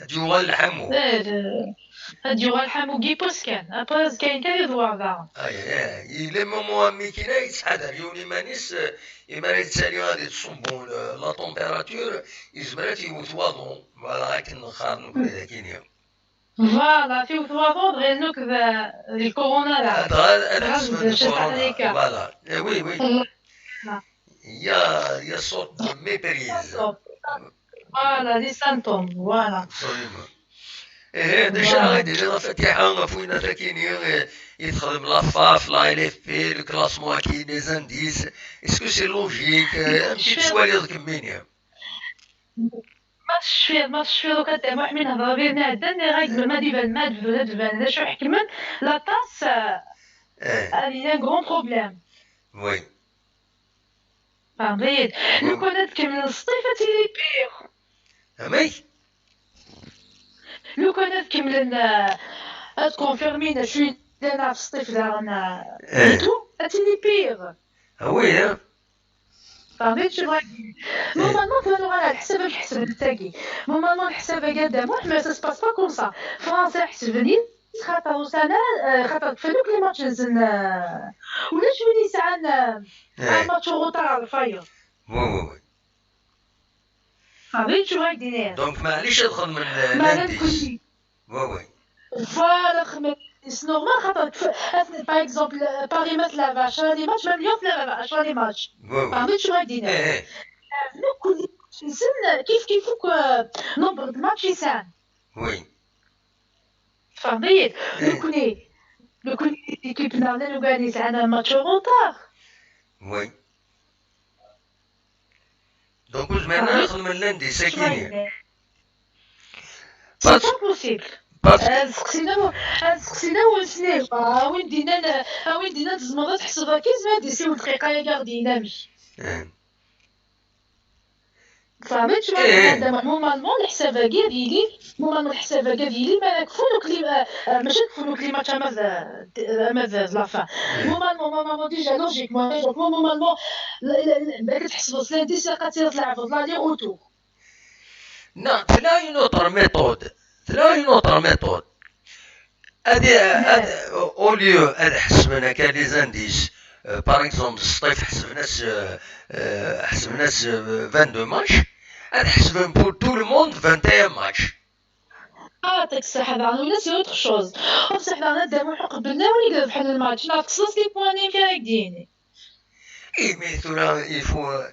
Ad yuɣal lḥamu. Eh, d-, ad yuɣal lḥamu deg yiwwas kan. Après, azekka kan ad iḍwer daɣen. Ay, ay, ay. Yella moment am wigi-nni yettḥadar yiwen iman-is, eh, imi ara yettali ad yettṣubbu, eh, la température, yezmer ad t-yewwet waḍu. Voilà, akken qqaren nekkni dagi-ni. Voilà, tiwet waḍu, dɣi nekk d, d lkuruna daɣen. Dɣa ad ḥesben d lkuruna. Voilà. Eh, oui, oui. Voilà. Il y a, il y a sorte de méprise. Une sorte. Voilà, les symptômes, voilà. Absolument. Ihi, d acu ara ɣ-d-tiniḍ a Fatiḥa ɣef winna-agi i, i texdem la FAF, la LFP, le classement-agi, les indices? Est-ce que c'est logique? Amek i tettwaliḍ kemmini? Ma tecfiḍ, ma tecfiḍ, ukan d Muḥ mi nehḍer abrid nɛeddan, nniɣ-ak ma d-iban, ma d-, ma d-iban d acu ḥekmen, l'attaque, euh, ad yili un grand problème. Oui. Tfehmeḍ-iyi-d? Lukan ad kemmlen Sṭif, ad tili pire. Amek? Lukan ad kemmlen, euh, ad confirmin acu yellan ɣef Sṭif daɣen, euh, et tout, ad tili pire. Ah oui, hein? Tfehmeḍ-iyi-d? Normalement, tura nuɣal ɣer leḥsab amek ḥesben tagi. Normalement, leḥsab-agi a Dda Muḥ, mais ça se passe pas comme ça. Fransa ḥesben-it, xaṭer ussan-a, euh, xaṭer kfan akk les matchs-nsen, euh, ulac win yesɛan, euh, un match en retard ɣer lfayeḍ. Oui, oui, oui. Tfehmeḍ-iyi-d acu ara k-d-iniɣ? Donc, maɛlic ad xedmen l-, l'indice. Oui, oui. Voilà, xedmen l'indice normal, xaṭer kf-, par exemple, Paris ma tlaba ɛecra les matchs, même Lyon tlaba ɛecra les matchs. Oui, oui. Tfehmeḍ-iyi-d acu ara k-d-iniɣ? Eh, eh. Euh, nekkni, nsen, kif kif akk, euh, nombre de matchs yesɛan. Oui. Tfehmeḍ-iyi-d? Eh. Nekkni, nekkni, l'équipe-nneɣ llan ugar yesɛan un match en retard. Oui. Donc, ur zmiren ara xedmen l'indice-agi-nni. C'est pas possible. Parce que ad seqsin aw-, ad seqsin awensni. A win d-innan, a win d-innan tzemreḍ ad tḥesbeḍ akka, yezmer ad d-isiwel dqiqa-agi ad ɣ-d-yini amek. Eh. Tfehmeḍ acu ara d-nniɣ? Normalement, leḥsab-agi ad yili, normalement, leḥsab-agi ad yili, ma ad kfun akk li-, ah, ah, mačči ad kfun akk les matchs ama d, ama d, d la fin. Normalement, normalement, déjà, logiquement, logiquement, normalement, la, la, la, ma tḥesbeḍ s l'indice, ilaq ad tiliḍ tleɛbeḍ l'aller-retour. Non, tella une autre méthode. Tella une autre méthode. Ad, ad, au lieu ad ḥesben akka les indices, euh, par exemple, Sṭif ḥesben-as, euh, euh, ḥesben-as, euh, vingt-deux matchs, ad ḥesben pour tout le monde vingt et un matchs. Ah, t'as que ça, c'est autre chose. Bṣaḥ daɣen a Dda Muḥ, qeblen-awen i irebḥen lmatch, neɣ tekkseḍ-as les points-nni amek ara k-d-yini. Eh, mais tura, il faut, euh,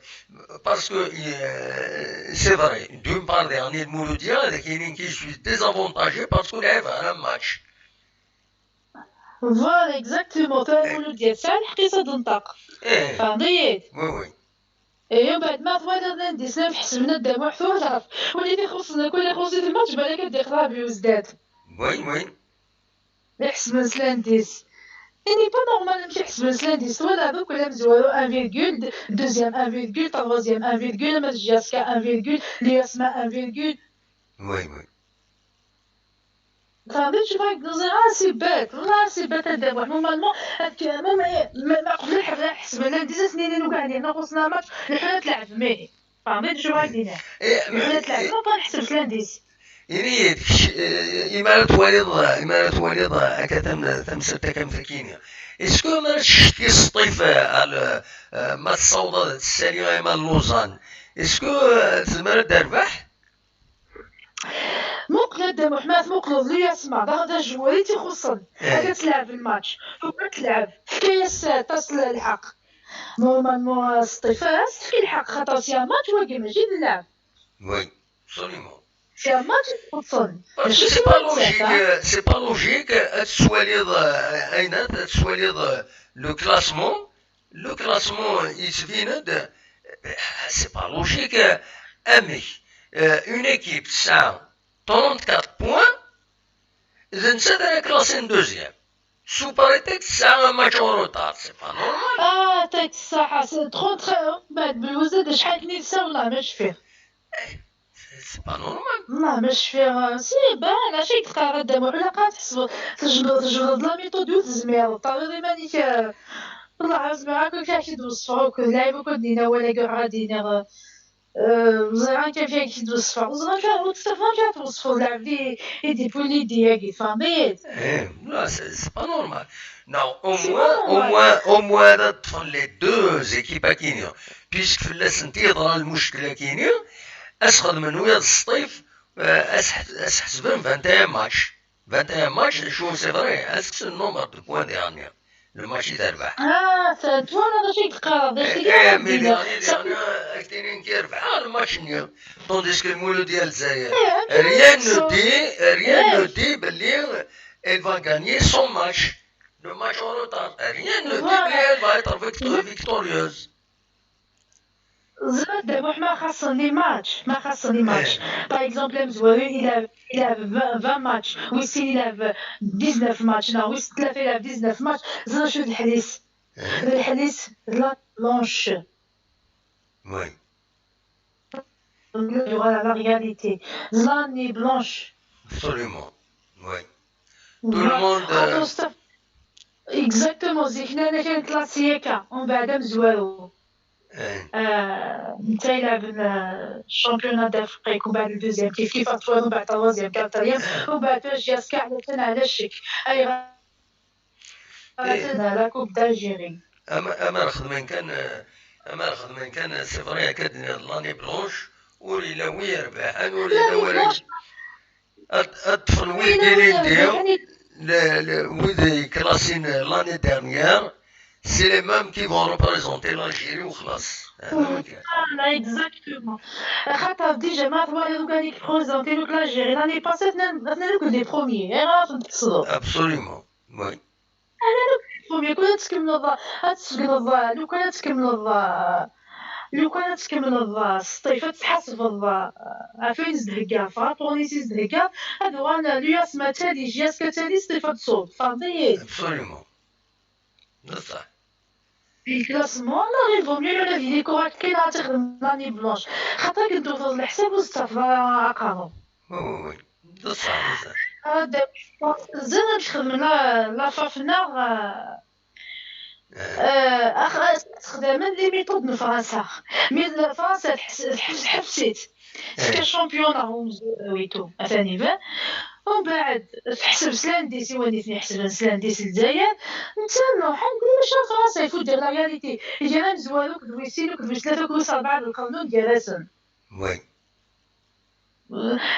parce que, euh, c'est vrai, d'une part, daɣen Lmuludya, d ayen qui je suis désavantagé parce que lɛib un match. Voilà, exactement. Tura Lmuludya tesɛa lḥeqq-is ad d-tenṭeq. Eh. Tfehmeḍ-iyi-d? Oui, oui. Ihi, mbeɛd ma twaliḍ l'indice, la tḥesben a Dda Muḥ, twalaḍ. Win i t-ixuṣṣen akk, win ixuṣṣ-it lmatch, balak ad d-iqḍeɛ bi uzdad. Oui, oui. Iḥesben s l'indice. Il n'est pas normal amek iḥesben s l'indice. Twalaḍ akk, la mezwaru un virgule, deuxième un virgule, troisième un virgule, ama d J S K un virgule, l'U S M A un virgule. Oui, oui. Tfehmeḍ acu bɣiɣ ad k-d-iniɣ? Ah, c'est bête. Wallah, c'est bête a Dda Muḥ. Normalement, ad k-, ma, ma, ma, ma qbel ad ḥesben l'indice, ad sen-inin ugar-nni, neɣ xuṣṣen un match, leḥḥun ad tleɛbem, ihi. Tfehmeḍ acu bɣiɣ ad k-d-iniɣ? Eh, mais, leḥḥun ad tleɛbem, eh, ma ur neḥseb s l'indice. Ini-yi-d, kečč, eh, imi ara twaliḍ, imi ara twaliḍ, eh, akka tam-, tamsalt akka am tagi-nni, est-ce que ma ara tcetki Sṭif, eh, al-, eh, ma tessawḍeḍ ad tessali ama Lausanne, est-ce que, eh, tezmer ad d-terbeḥ? Muqel a Dda Muḥ, ma tmuqleḍ l'U S M A, d, d ajewwir i tt-ixuṣṣen. Eh. Ad tleɛb lmatch. Tugi ad tleɛb. Tefka-yas, eh, aṭas n lḥeqq. Normalement, eh, Sṭif, eh, ad s-tefk lḥeqq, xaṭer c'est un match, wagi mačči d lɛeb. Oui, absolument. C'est un match i txuṣṣen. Parce que c'est pas logique, hein, euh, c'est pas logique, euh, ad tettwaliḍ, euh, ayen ad tettwaliḍ, euh, le classement, le classement yettbin-d, euh, c'est pas logique, euh, amek, euh, une équipe tesɛa trente-quatre points, d nettat ara classée en deuxième. Sous prétexte tesɛa un match en retard, c'est pas normal. Ah, t'as ça, c'est trente, mbeɛd belwezd acḥal n yisawlen, ma cfiɣ. C'est pas normal. Wallah ma cfiɣ, si, ben, acu i d-teqqareḍ a Dda Muḥ, ilaq ad tḥesbeḍ, tejbed-, tejbdeḍ la méthode ur tezmireḍ, terriḍ iman-ik, eh, wallah ur zmireɣ akk ad k-id-weṣfeɣ akk, d lɛib akk ad d-iniɣ awal-agi ur ɣ-ad iniɣ, eh, ur ẓriɣ akk amek ad k-id-weṣfeɣ, ur ẓriɣ akk, ur ttafeɣ amek ad tweṣfeḍ lɛebd i, i d-yewwin l'idée-agi, tfehmeḍ-iyi-d? Eh, là, c'est, c'est pas normal. Non, au moins, au moins, au moins, ad ṭṭfen les deux équipes-agi-nni, puisque fell-asent i yeḍra lmuckel-agi-nni, ad s-xedmen wiyaḍ Sṭif, euh, ad s-, ad s-ḥesben vingt et un matchs. Vingt et un matchs, d acu, c'est vrai, ad s-kksen nombre de points diɣenni. Le match i terbeḥ. Ah, twalaḍ d acu i d-teqqareḍ, d acu i d-yeqqar. Eh, mais diɣenni, diɣenni, ad k-d-inin yerbeḥ le match-nni. Tandis que Mulud ya Lezzayer, rien ne dit, rien ne dit belli elle va gagner son match. Le match en retard, rien ne dit belli elle va être victo- victorieuse. Zad, ma xassen les matchs, ma xassen les matchs. Par exemple, amezwaru, il a, il a vingt, vingt matchs. Wis sin, il a dix-neuf matchs. Non, wis tlata, il a dix-neuf matchs. Zad, je suis Lḥlis. Lḥlis, la blanche. Oui. Voilà la réalité. L'année blanche. Absolument. Oui. Tout le monde. Euh... Exactement. Zik nna kan classique. On va adam zouarou. Netta yelɛeb championnat d'Afrique, ومن بعد le deuxième كيف كيف, trois, ومن بعد troisième, quatrième, ومن بعد jusqu'à على الشك. اي la coupe d'Algérie. Amer xedmen kan, amer xedmen kan, c'est vrai, akka d l'année blanche, ur yella wi yerbaḥen, ur yella wi ad ṭṭfen wid ilindi, wid yeklassin l'année dernière, c'est les mêmes qui vont représenter l'Algérie وخلاص. Voilà, exactement. خاطر déjà ma twaliḍ وكان يبريزونتي لك l'Algérie l'année passée, اثنين اثنين كنت les premiers, غير تقصدوا. Absolument. Oui. انا لو كان les premiers كون تكمل الضا تسقن الضا لو كان تكمل الضا لو كان تكمل الضا سطيفة تحسب الضا. عفين زدهكا فاطوني سي زدهكا. هذا وانا لياس ما تالي جياس كتالي سطيفة تصوب فهمتي. Absolument. بصح. في الكلاسمون لا غير فو ميو ولا في لي كوراك كاين راه تخدم l'année blanche. خاطر كنت وصل الحساب وستافضل اقارو. Oui oui oui. بصح بصح. هذا زين تخدم لا لا فافنا. اخ استخدام les méthodes ن فرنسا. مي فرنسا حبسيت. سكا شامبيون راهو مزويتو اثاني فان. ومن بعد تحسب سلانديس يولي ثني يحسب سلانديس الجزائر. نتا نروح نقول واش فرنسا يفوت دير la réalité. يجي انا مزوالوك دويسيلوك دويس ثلاثه كل اربعه بالقانون جالسن. Oui.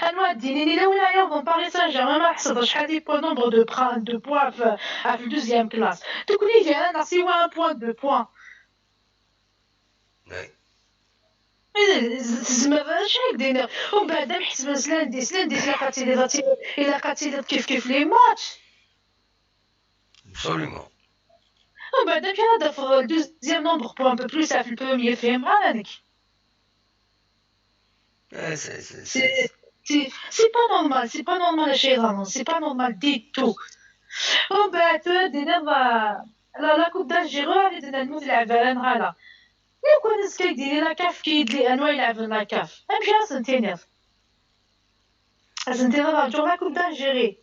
انواع الدينين الا ولا يوضن باريس سان جيرمان ما حسب شحال les points nombre de points de points في في deuxième classe. تكوني جاي انا سيوا un point deux points. Oui. تسمى شحال دينا ومن بعد نحسب سلانديس سلانديس الا قاتلي الا قاتلي كيف كيف les matchs. Absolument. ومن بعد كان هذا في deuxième nombre point un peu plus في le premier فهم غير هذيك. C'est c'est pas normal, c'est pas normal الشيء هذا, c'est pas normal du tout. ومن بعد دينا la coupe d'Algérie اللي دينا الموت العبارة نهار. لو كان نسكي ديري la CAF كي يدلي انواع يلعب la CAF امشي اسنتينيض. اسنتينيض رجو la coupe d'Algérie.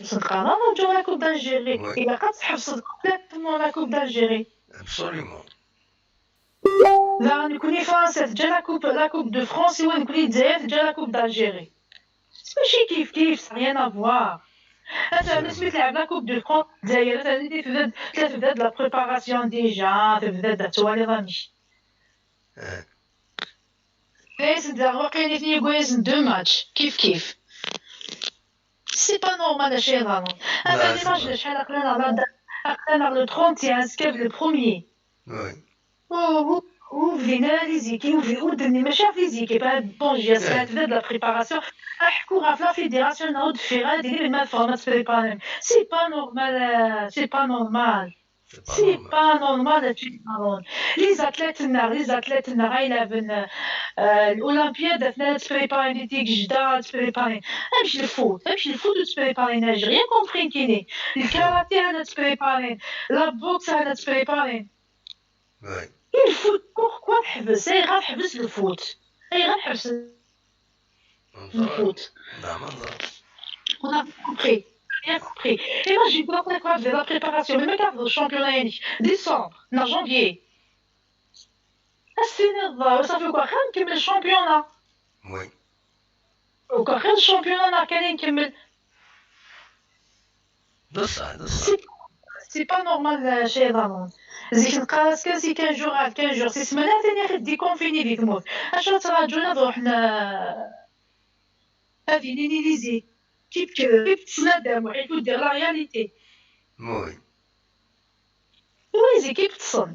صدقنا رجو la coupe d'Algérie. الا قد تحفظ complètement la coupe d'Algérie. Absolument. لا نكوني فرنسا تجا la coupe la coupe de France ايوا نكوني الجزائر تجا la coupe d'Algérie. ماشي كيف كيف, ça n'a rien à voir. هذا انا سميت لعب la coupe de France الجزائر, هذا اللي تبدا تبدا la préparation déjà, تبدا توالي راني. كويس انت واقيلا اثنين كويس deux matchs كيف كيف. C'est pas normal الشيء هذا. هذا لي ماتش شحال عقلنا على عقلنا على le trente et un سكاب le premier. Oui. وبدينا les équipes ودني ماشي في les équipes, هاد بونجيا ساعات بدا la préparation. احكوا غا في la fédération نعود في غادي من ما فهمت préparer. C'est pas normal, c'est pas normal. C'est pas normal الشيء هذا. Les athlètes ناغ les athlètes ناغ غايلعبن الاولمبياد اثنا تبريبارين ديك جدا تبريبارين. امشي الفوت امشي الفوت وتبريبارين انا j'ai rien compris كيني. الكاراتي انا تبريبارين, la boxe انا تبريبارين. Oui. الفوت pourquoi تحبس؟ اي غتحبس الفوت, اي غتحبس الفوت. لا ما نظرش. On a compris, bien compris. Imagine كون كنت غادير la préparation même كنحضر الشامبيون يعني décembre نا janvier. السنة الظاهر صافي كون خير نكمل الشامبيون. Oui. وكون خير الشامبيون كان نكمل. بصح بصح. C'est pas normal الشيء هذا. زيك نقاس كان سي quinze jours على quinze jours, سي سمانة ثاني خدي كونفيني ديك موت. اش تراجونا نروح ن هذه لي ليزي كيف كيف تسنى دام وحيت ودير la réalité. Oui. ويزي كيف تصن.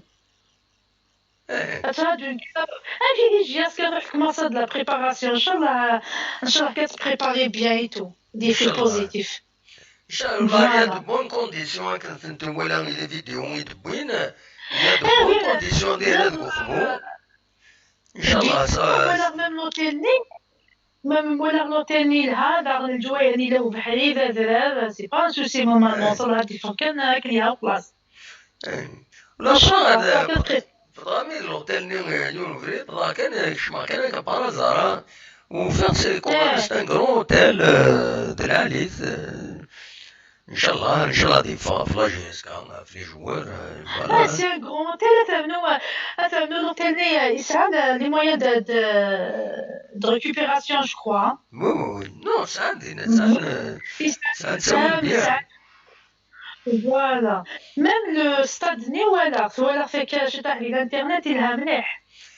Attends, d'une... Ah, puis, j'ai ce que je commence de la préparation. Inch'Allah, Inch'Allah, qu'elle se prépare bien et tout. Des faits positifs. Inch'Allah, il y a de bonnes conditions, hein, quand tu vois là, les vidéos, il y a de bonnes conditions, des là, de gros. Inch'Allah, ça. Voilà, même l'hôtel, même voilà l'hôtel, il a, dans le joie, il a ouvert, c'est pas un souci, normalement, ça, là, il faut qu'un, qu'il y a en place. Ulac, fḍami d l'hôtel-nni, yiwen ubrid, dɣa kan kecmeɣ kan akka par hasard, ufiɣ c'est quand même, c'est un grand hôtel, euh, de l'élite, euh, Inch'Allah, Inch'Allah ad yeffeɣ ɣef la J S K, ɣef les joueurs, euh, voilà. Ah, c'est un grand hôtel, atan, euh, atan l'hôtel-nni, euh, yesɛa, euh, les moyens de, de, de récupération, je crois. Oui, oui, oui. Non, sɛan dinna, sɛan, euh, sɛan ttawil mliḥ. Voilà. Même le stade-nni, voilà, voilà, fait que j'ai tapé l'internet, il a mliḥ.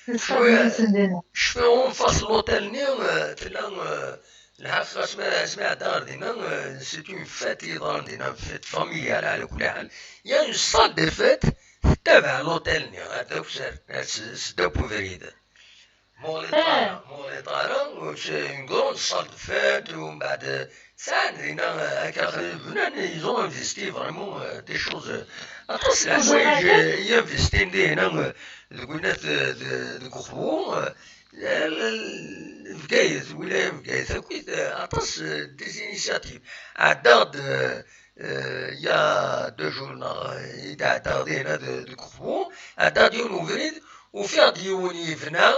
Le stade-nni, c'est dinna. Cfiɣ en face l'hôtel-nni, euh, tella, euh, lḥaqiqa, asmi, asmi ɛeddaɣ ɣer dinna, euh, c'est une fête i yeḍran dinna, fête familiale, ɛla kulli ḥal. Il y a une salle de fête, tettabaɛ l'hôtel-nni, ar ddaw s-, s-, s-, ddaw ubrid. Muɣliṭara, muɣliṭara, c'est une grande salle de fête, u mbeɛd, sɛan dinna, akka, bnan, ils ont investi vraiment, euh, des choses, euh, aṭas n leḥwayeǧ, euh, i investin dinna, euh, deg winat, euh, de, deg uxbu, euh, l-, l-, Bgayet, wilaya n Bgayet, akkit, euh, aṭas, euh, des initiatives. Ɛeddaɣ-d, euh, euh, il y a deux jours, neɣ, euh, i d-ɛeddaɣ dinna de, deg uxbu, ɛeddaɣ-d yiwen ubrid, ufiɣ-d yiwen yebna,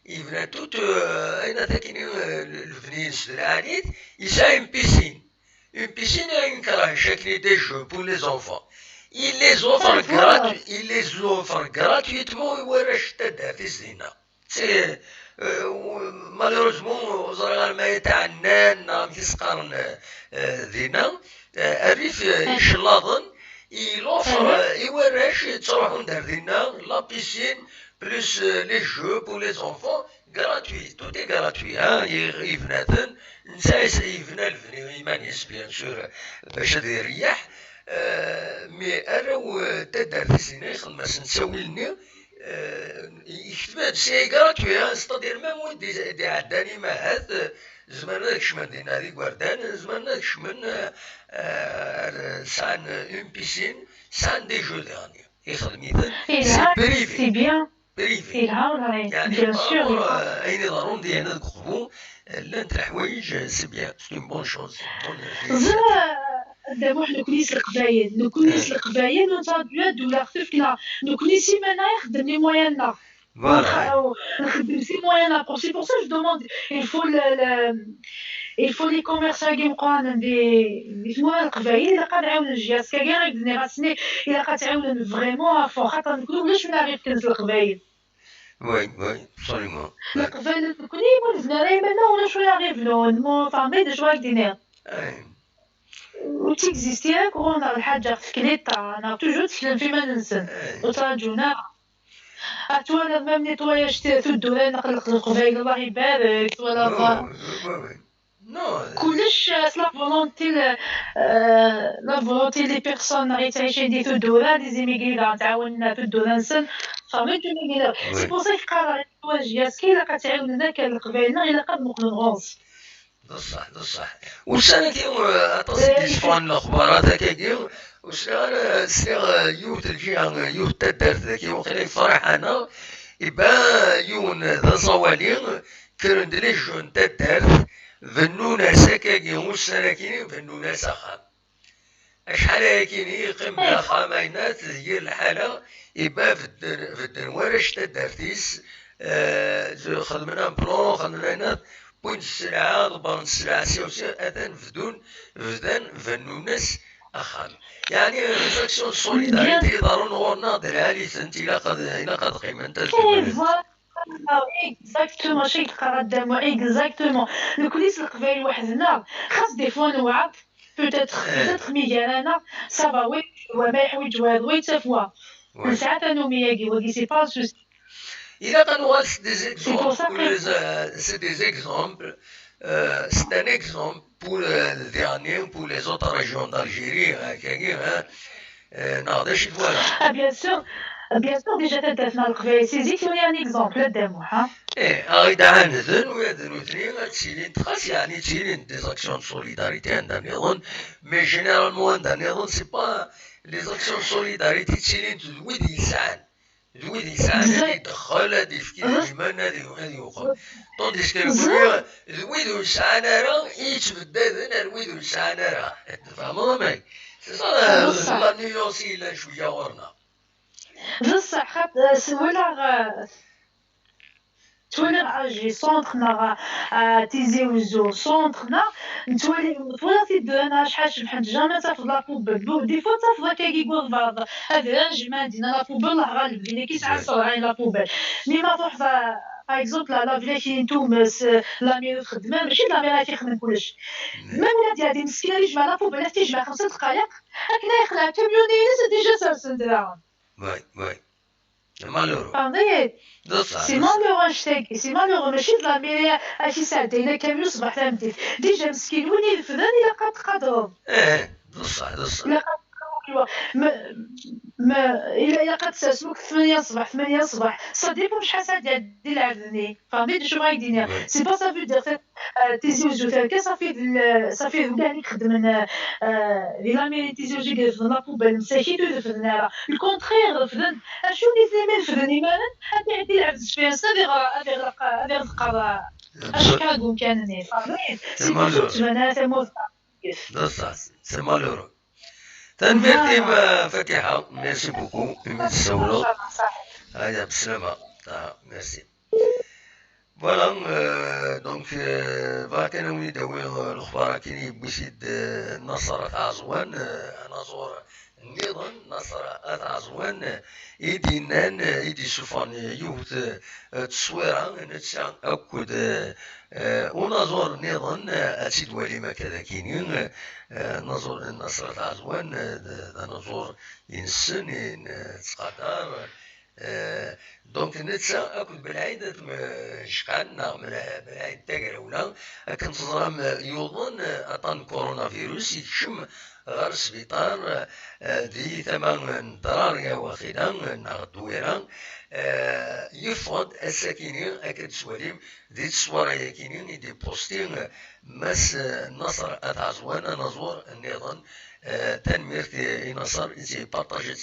yebna tout, euh, ayen akk-nni, euh, le-, lebni-ines d lɛali-t, yesɛa une piscine. Une piscine et une crèche, avec des jeux pour les enfants. Il les offre gratu-, il les offre gratuitement i warrac n taddart-is dinna. C'est, euh, malheureusement, ur ẓriɣ ara ma yetɛennan neɣ amek i s-qqaren, euh, dinna, euh, rrif, euh, icellaḍen, il offre, euh, i warrac yettruḥun ar dinna, la piscine, plus, euh, les jeux pour les enfants, gratuit, tout est gratuit, hein, i, i bnadem, netta yebna lebni i yiman-is, bien sûr, bac ad ireyyeḥ, euh, mais arraw, euh, taddart-is dinna ixdem-asen ttawil-nni, euh, yekteb-d, c'est gratuit, hein, c'est-à-dire même wid d-, d-iɛeddan imahat, euh, zemren ad kecmen dinna d igerdan, zemren ad kecmen, euh, euh, sɛan une piscine, sɛan des jeux diɣen. Ixdem-iten, c'est privé. C'est bien. Privé. Yelha, bien sûr, yelha. Ayen iḍerrun dinna deg uxbu, llant leḥwayeǧ, c'est bien, c'est une bonne chose, c'est une bonne initiative. Ẓer, a Dda Muḥ, nekkni s Leqbayel, nekkni s Leqbayel, ur nettṛaǧu ara ddula ɣef tefkna. Nekkni s iman-nneɣ i nxeddem les moyens-nneɣ. Voilà. Nxeddem s les moyens-nneɣ. C'est pour ça que je demande, il faut le, le, il faut les commerçants-agi imeqqranen di, di tmura n Leqbayel, ilaq ad ɛiwnen J S K-agi, i d-nniɣ ass-nni, ilaq ad tt-ɛiwnen vraiment à fond, xaṭer nekkni ulac win ara ɣ-ifken s Leqbayel. Oui, oui, absolument. Leqbayel nekkni, ur nebni ara iman-nneɣ, ulac win ara ɣ-ibnun, mu-, tfehmeḍ d acu ara k-d-iniɣ? Ur tt-existe ara, neɣ lḥaǧa ɣef tekliṭ, neɣ toujours tteklen f iman-nsen, ur ttraǧun ara. Ad twaliḍ même nettoyage t-, tuddura, neɣ Leqbayel, Allah ibarek, twalaḍ. Non, non, non, non. Kullec, euh, c'est la volonté, le, euh, la volonté des personnes, neɣ yettɛicin di tuddura, les immigrés, neɣ ttɛawanen tuddura-nsen. Tfehmeḍ acu i d-nniɣ? C'est pour ça que qqareɣ, il faut J S K, ilaq ad tt-ɛiwnen akka Leqbayel, neɣ ilaq ad muqlen ɣur-s. D ṣṣeḥ, d ṣṣeḥ. Ussan-agi, euh, aṭas i d-yesseffɣen lexbarat akkagi, ur sliɣ ara, sliɣ, euh, yiwet n lǧiha, euh, yiwet n taddart dagi, waqila yefreḥ aneɣ, iba yiwen d aẓawali, kkren-d les jeunes n taddart, bennun-as akkagi, ussan-agi, bennun-as axxam. Acḥal ayagi i yeqqim d axxam, ayennat, yir lḥala, iba bedden, bedden warrac taddart-is, eh, xedmen un plan, xedmen ayennat, wwin-d sselɛa, ḍebbren sselɛa, si u si, atan bdun, bdan bennun-as axxam. Yeɛni, les actions de solidarité iḍerrun ɣur-neɣ d lɛali-tent, ilaq ad, ilaq ad qqiment, ad kemmlent. Exactement, mačči deg qqar Adamu, exactement. Nekkni s Leqbayel weḥd-neɣ, xas des fois newɛer, peut-être, peut-être mi gar-aneɣ, ça va, oui, wa ma yeḥwiǧ wa, wa yettaf wa. Nesɛa tanumi-agi, wagi, c'est pas un souci. Ilaq ad nuɣal, c'est des exemples, pour les, euh, c'est des exemples, euh, c'est un exemple pour, euh, le dernier, pour les autres régions d'Algérie, hein, kagi, hein. Euh, neɣ d acu i twalaḍ? Ah, bien sûr. Bien sûr, déjà taddart n Leqbayel si zik, tura un exemple, a Dda Muḥ, ha? Eh, aɣ-id-ɛaneden, ula d nutni ad ttilint, xas yeɛni ttilint des actions de solidarité anda nniḍen, mais généralement anda nniḍen, c'est pas les actions de solidarité ttilint d wid yesɛan. D wid yesɛan ad idexxel, ad ifk idrimen, ad i-, ad yuqem. Tandis que nekkni d wid ur nesɛan ara i yettbeddaden ar wid ur nesɛan ara. Tfehmeḍ amek? C'est ça la, la nuance yellan cwiya ɣur-neɣ. D ṣṣeḥ, xaṭ-, s-, walaɣ, eh, twalaɣ agi centre neɣ, eh, Tizi Wezzu centre neɣ, nettwali, twalaɣ-t-id acḥal cebḥent, jamais tafeḍ la poubelle. Bon, des fois tafeḍ akkagi deg walbeɛḍ adrar, jmaɛ dinna la poubelle, Allah ɣaleb, din akka yesɛan ṣṣerɛa la poubelle. Mi ma truḥeḍ, eh, par exemple, la, la village n Tumes, eh, la mairie txeddem, mačči d la mairie ara ixedmen kullec. Même ula d yeɛdi meskin ad yejmeɛ la poubelle, ad t-yejmeɛ xemsa dqayeq, akken ad yeqleɛ kamyun-ines, déjà sersen-d daɣen. Oui, oui. C'est malheureux. Tfehmeḍ-iyi? D ṣṣeḥ, c'est d ṣṣeḥ. Malheureux annect-agi, c'est malheureux, mačči d la mairie ad k-isɛeddayen akamyun ṣṣbeḥ tameddit. Déjà meskin win irefden ilaq ad t-tqadreḍ. Eh, d ṣṣeḥ, d ṣṣeḥ. Ilaq ad t-tqadreḍ, ma, ma, ila-, ilaq ad t-tersem akk tmanya ṣṣbeḥ, tmanya ṣṣbeḥ. Ça dépend acḥal sɛa d-iɛeddi lɛebd-nni. Tfehmeḍ-iyi d acu bɣiɣ ad k-d-iniɣ? Oui. C'est pas ça veut dire, euh, Tizi Wezzu terka, ça fait de l-, ça fait d wid-nni i ixeddmen, euh, euh, di la mairie n Tizi Wezzu i irefden la poubelle, msakit ur refden ara. Le contraire, refden. Acu nitni mi refden iman-nsen, ad iɛeddi lɛebd sfir-nsen, ad iɣ-, ad iɣleq, ad iɣleq, euh, acekkaṛ deg umkan-nni. Tfehmeḍ-iyi? C'est malheureux. Ur ttban ara tamurt. D ṣṣeḥ, c'est malheureux. Tanemmirt-im, Fatiḥa. Merci beaucoup imi d-tessawleḍ. Aya, beslama. Ah, merci. Voilà, euh, donc, euh, bɣiɣ kan ad wen-id-awiɣ, euh, lexbar akken yewwi-t-id, euh, Naṣer At Ɛeẓwan, euh, anaẓur nniḍen, Naṣer At Ɛeẓwan, euh, i d-yennan, euh, i d-yessufɣen yiwet, euh, n tteswira, netta akked, euh, euh, unaẓur nniḍen, euh, ad tt-id-twalim akka d akini, euh, euh, anaẓur n Naṣer At Ɛeẓwan, euh, d, d anaẓur i nessen, i nettqadar, euh, donc, netta akked Belɛid At M-, Jqan, neɣ Mel-, Belɛid Tagrawla, akken teẓram, yuḍen, eh, aṭṭan n coronavirus, yekcem ɣer sbiṭar, eh, di tama n Ddrar, ya waqila, neɣ Ddwira, eh, yeffeɣ-d ass-akini, akken tettwalim, di teswara-yakini i d-ipusti, eh, Mass, eh, Naṣer At Ɛeẓwan, anaẓur nniḍen, eh, tanemmirt i, i Naṣer, i tt-iparṭajen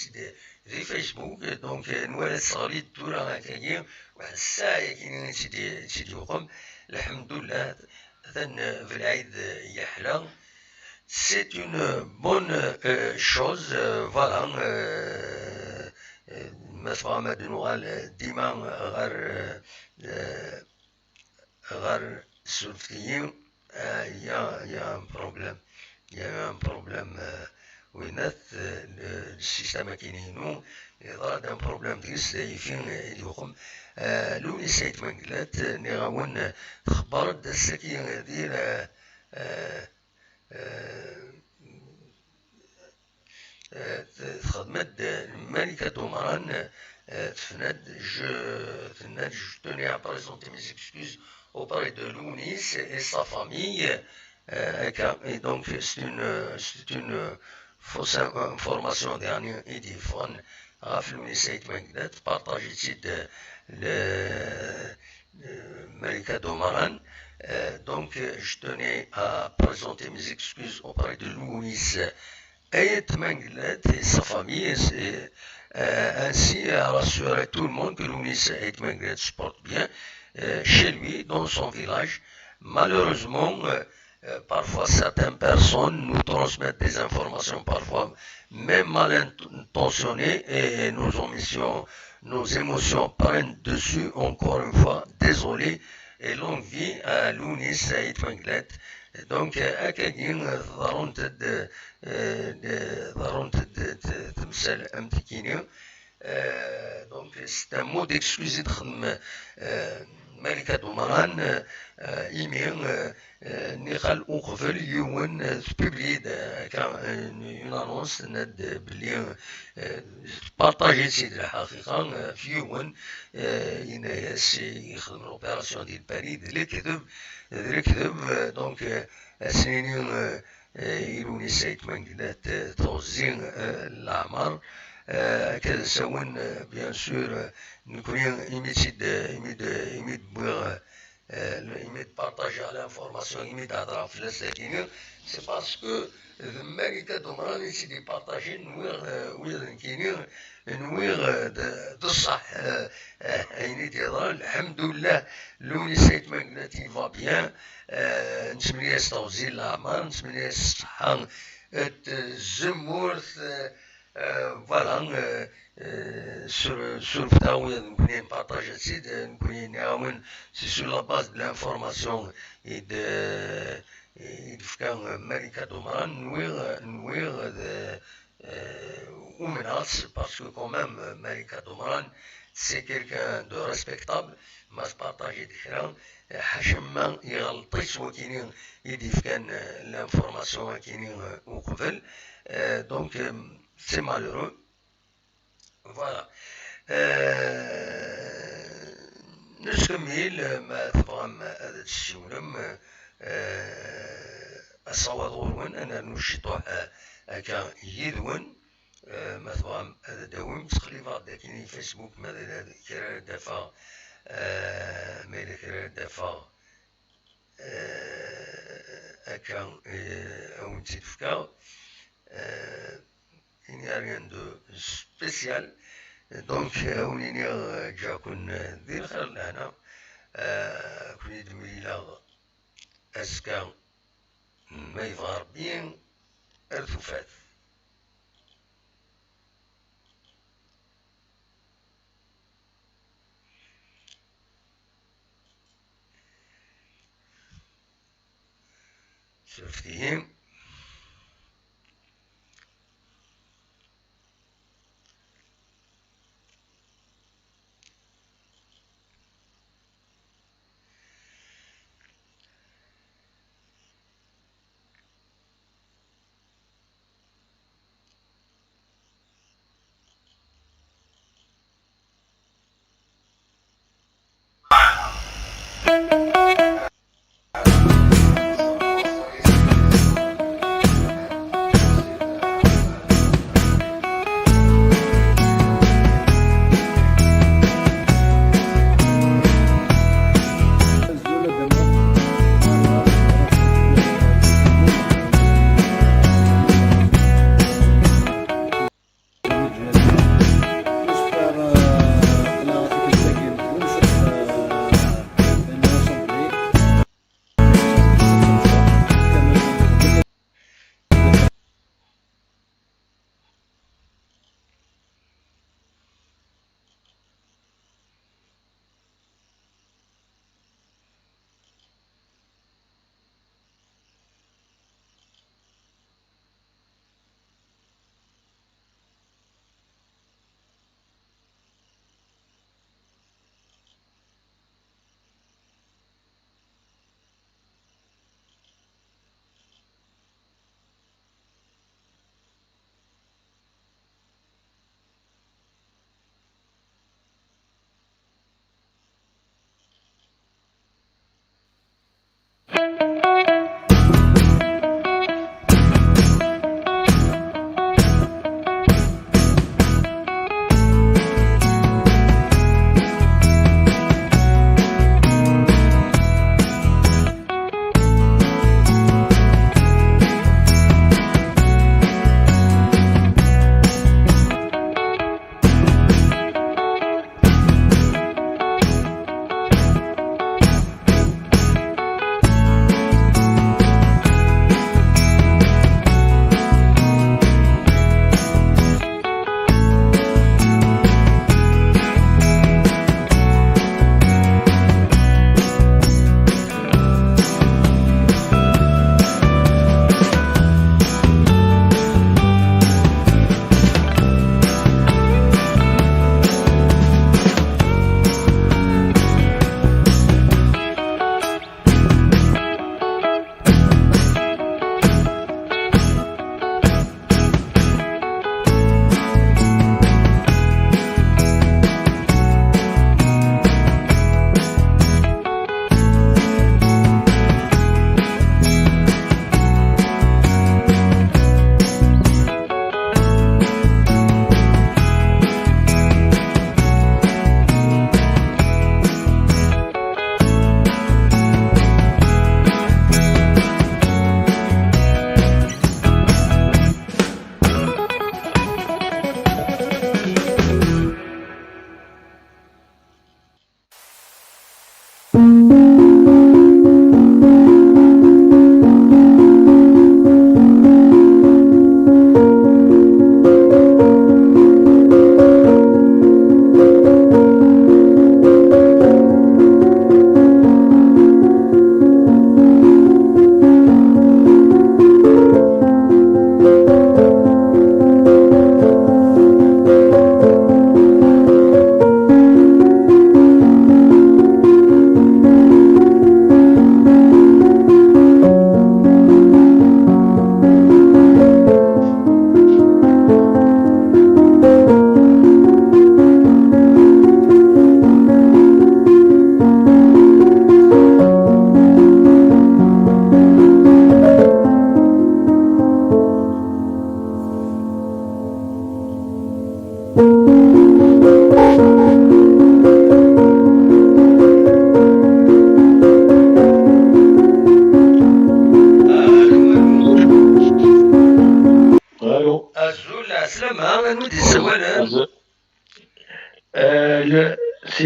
di Facebook, donc, eh, nwala-tt teɣli-d tura akkagi, waḥed ssaɛa-yakini i tt-id-, i tt-id-yuqem. Lḥemdullah, atan, eh, Belɛid, eh, yeḥla. C'est une bonne, euh, chose, euh, voilà, euh, euh, ma tebɣam ad nuɣal, euh, dima, euh, ɣer, euh, euh, ɣer surfet-iyi, euh, il y a, il y a un problème. Il y a eu un problème, euh, winat, euh, le, le système akini-inu, yeḍra-d un problème deg-s, d ayefki, euh, i d-yuqem. Euh, Lewnis Ayt Mengellat, euh, nniɣ-awen, euh, txebber-d ass-agi, euh, di, euh, euh, euh, t-, txedm-d, euh, Malika Dumran, euh, tefna-d, je, tenna-d, je tenais à présenter mes excuses auprès de Lewnis et sa famille, euh, akka. Et donc, c'est une, euh, c'est une, euh, fausse in-, information, yeɛni, i d-yeffɣen ɣef Lewnis Ayt Mengellat, partager-tt-id, euh, le, euh, Malika Dumran. Euh, donc, euh, je tenais à présenter mes excuses auprès de Lewnis Ayt Mengellat et sa famille, et, euh, ainsi à rassurer tout le monde que Lewnis Ayt Mengellat se porte bien, euh, chez lui, dans son village. Malheureusement, euh, euh, parfois certaines personnes nous transmettent des informations, parfois même mal intentionnées, et nos émissions, nos émotions prennent dessus encore une fois. Désolé, et longue vie à Lewnis Ayt Mengellat. Donc, euh, akkagi, euh, ḍerrunt-d, euh, d-, ḍerrunt-d t-, temsal am tikini. Euh, donc, c'est un mot d'excuse i d-texdem, euh, Malika Dumran, euh, imi, euh, euh, niqal uqbel yiwen, euh, tpublie-d, euh, akka, euh, une, une annonce, tenna-d belli, euh, tpartaji-tt-id lḥaqiqa, euh, f yiwen, euh, yenna-yas i yexdem l'opération di Lpari d lekdeb, d lekdeb, euh, donc, euh, ad s-nini, euh, euh, i Lewnis Ayt Mengellat, euh, teɣzi, euh, n leɛmer, Euh, akka d asawen, euh, bien sûr, euh, nekkni imi d-, imi d-, imi d-wwiɣ, euh, euh, imi d-partageɣ l'information, imi d-hedreɣ fell-as dagi, c'est parce que d Malika Dumran i tt-id-ipartagen, nwiɣ, euh, ula d nekkini, nwiɣ, euh, d, d ṣṣeḥ, euh, euh, ayen i d-yeḍran, lḥemdullah, Lewnis Ayt Mengellat, il va bien, euh, nettmenni-as teɣzi n leɛmer, nettmenni-as ṣṣeḥḥa, euh, d tzemmurt, euh, Euh, voilà, euh, euh, sur, sur Ftawi, nekkni npartaje-tt-id, euh, nekkni nɛawen, c'est sur la base de l'information i d, euh, i d-fkan, euh, Malika Dumran, nwiɣ, nwiɣ d, euh, umneɣ-tt, parce que quand même, euh, Malika Dumran, c'est quelqu'un de respectable, ma tpartaje-d kra, euh, ḥaca ma iɣelṭ-itt wakini i d-ifkan, euh, l'information akini, euh, uqbel. Euh, donc, euh, C'est malheureux. Voilà. Euh, nettkemmil, ma tebɣam ad tessiwlem, euh, asawaḍ ɣur-wen, ad nernu ciṭuḥ, euh, akka yid-wen. Euh, ma tebɣam ad d-tawim, ttqellibeɣ-d akkin i Facebook, ma d kra ara d-afeɣ, euh, ma yella kra ara d-afeɣ, euh, akka, euh, ad wen-tt-id-fkeɣ. Euh, il n'y a rien de spécial. Donc, euh, ad wen-iniɣ, euh, ǧǧiɣ-ken, euh, di lxir d lehna. Euh, ad ken-id-mlileɣ azekka, ma yebɣa Rebbi, ar tufat. Surfet-iyi.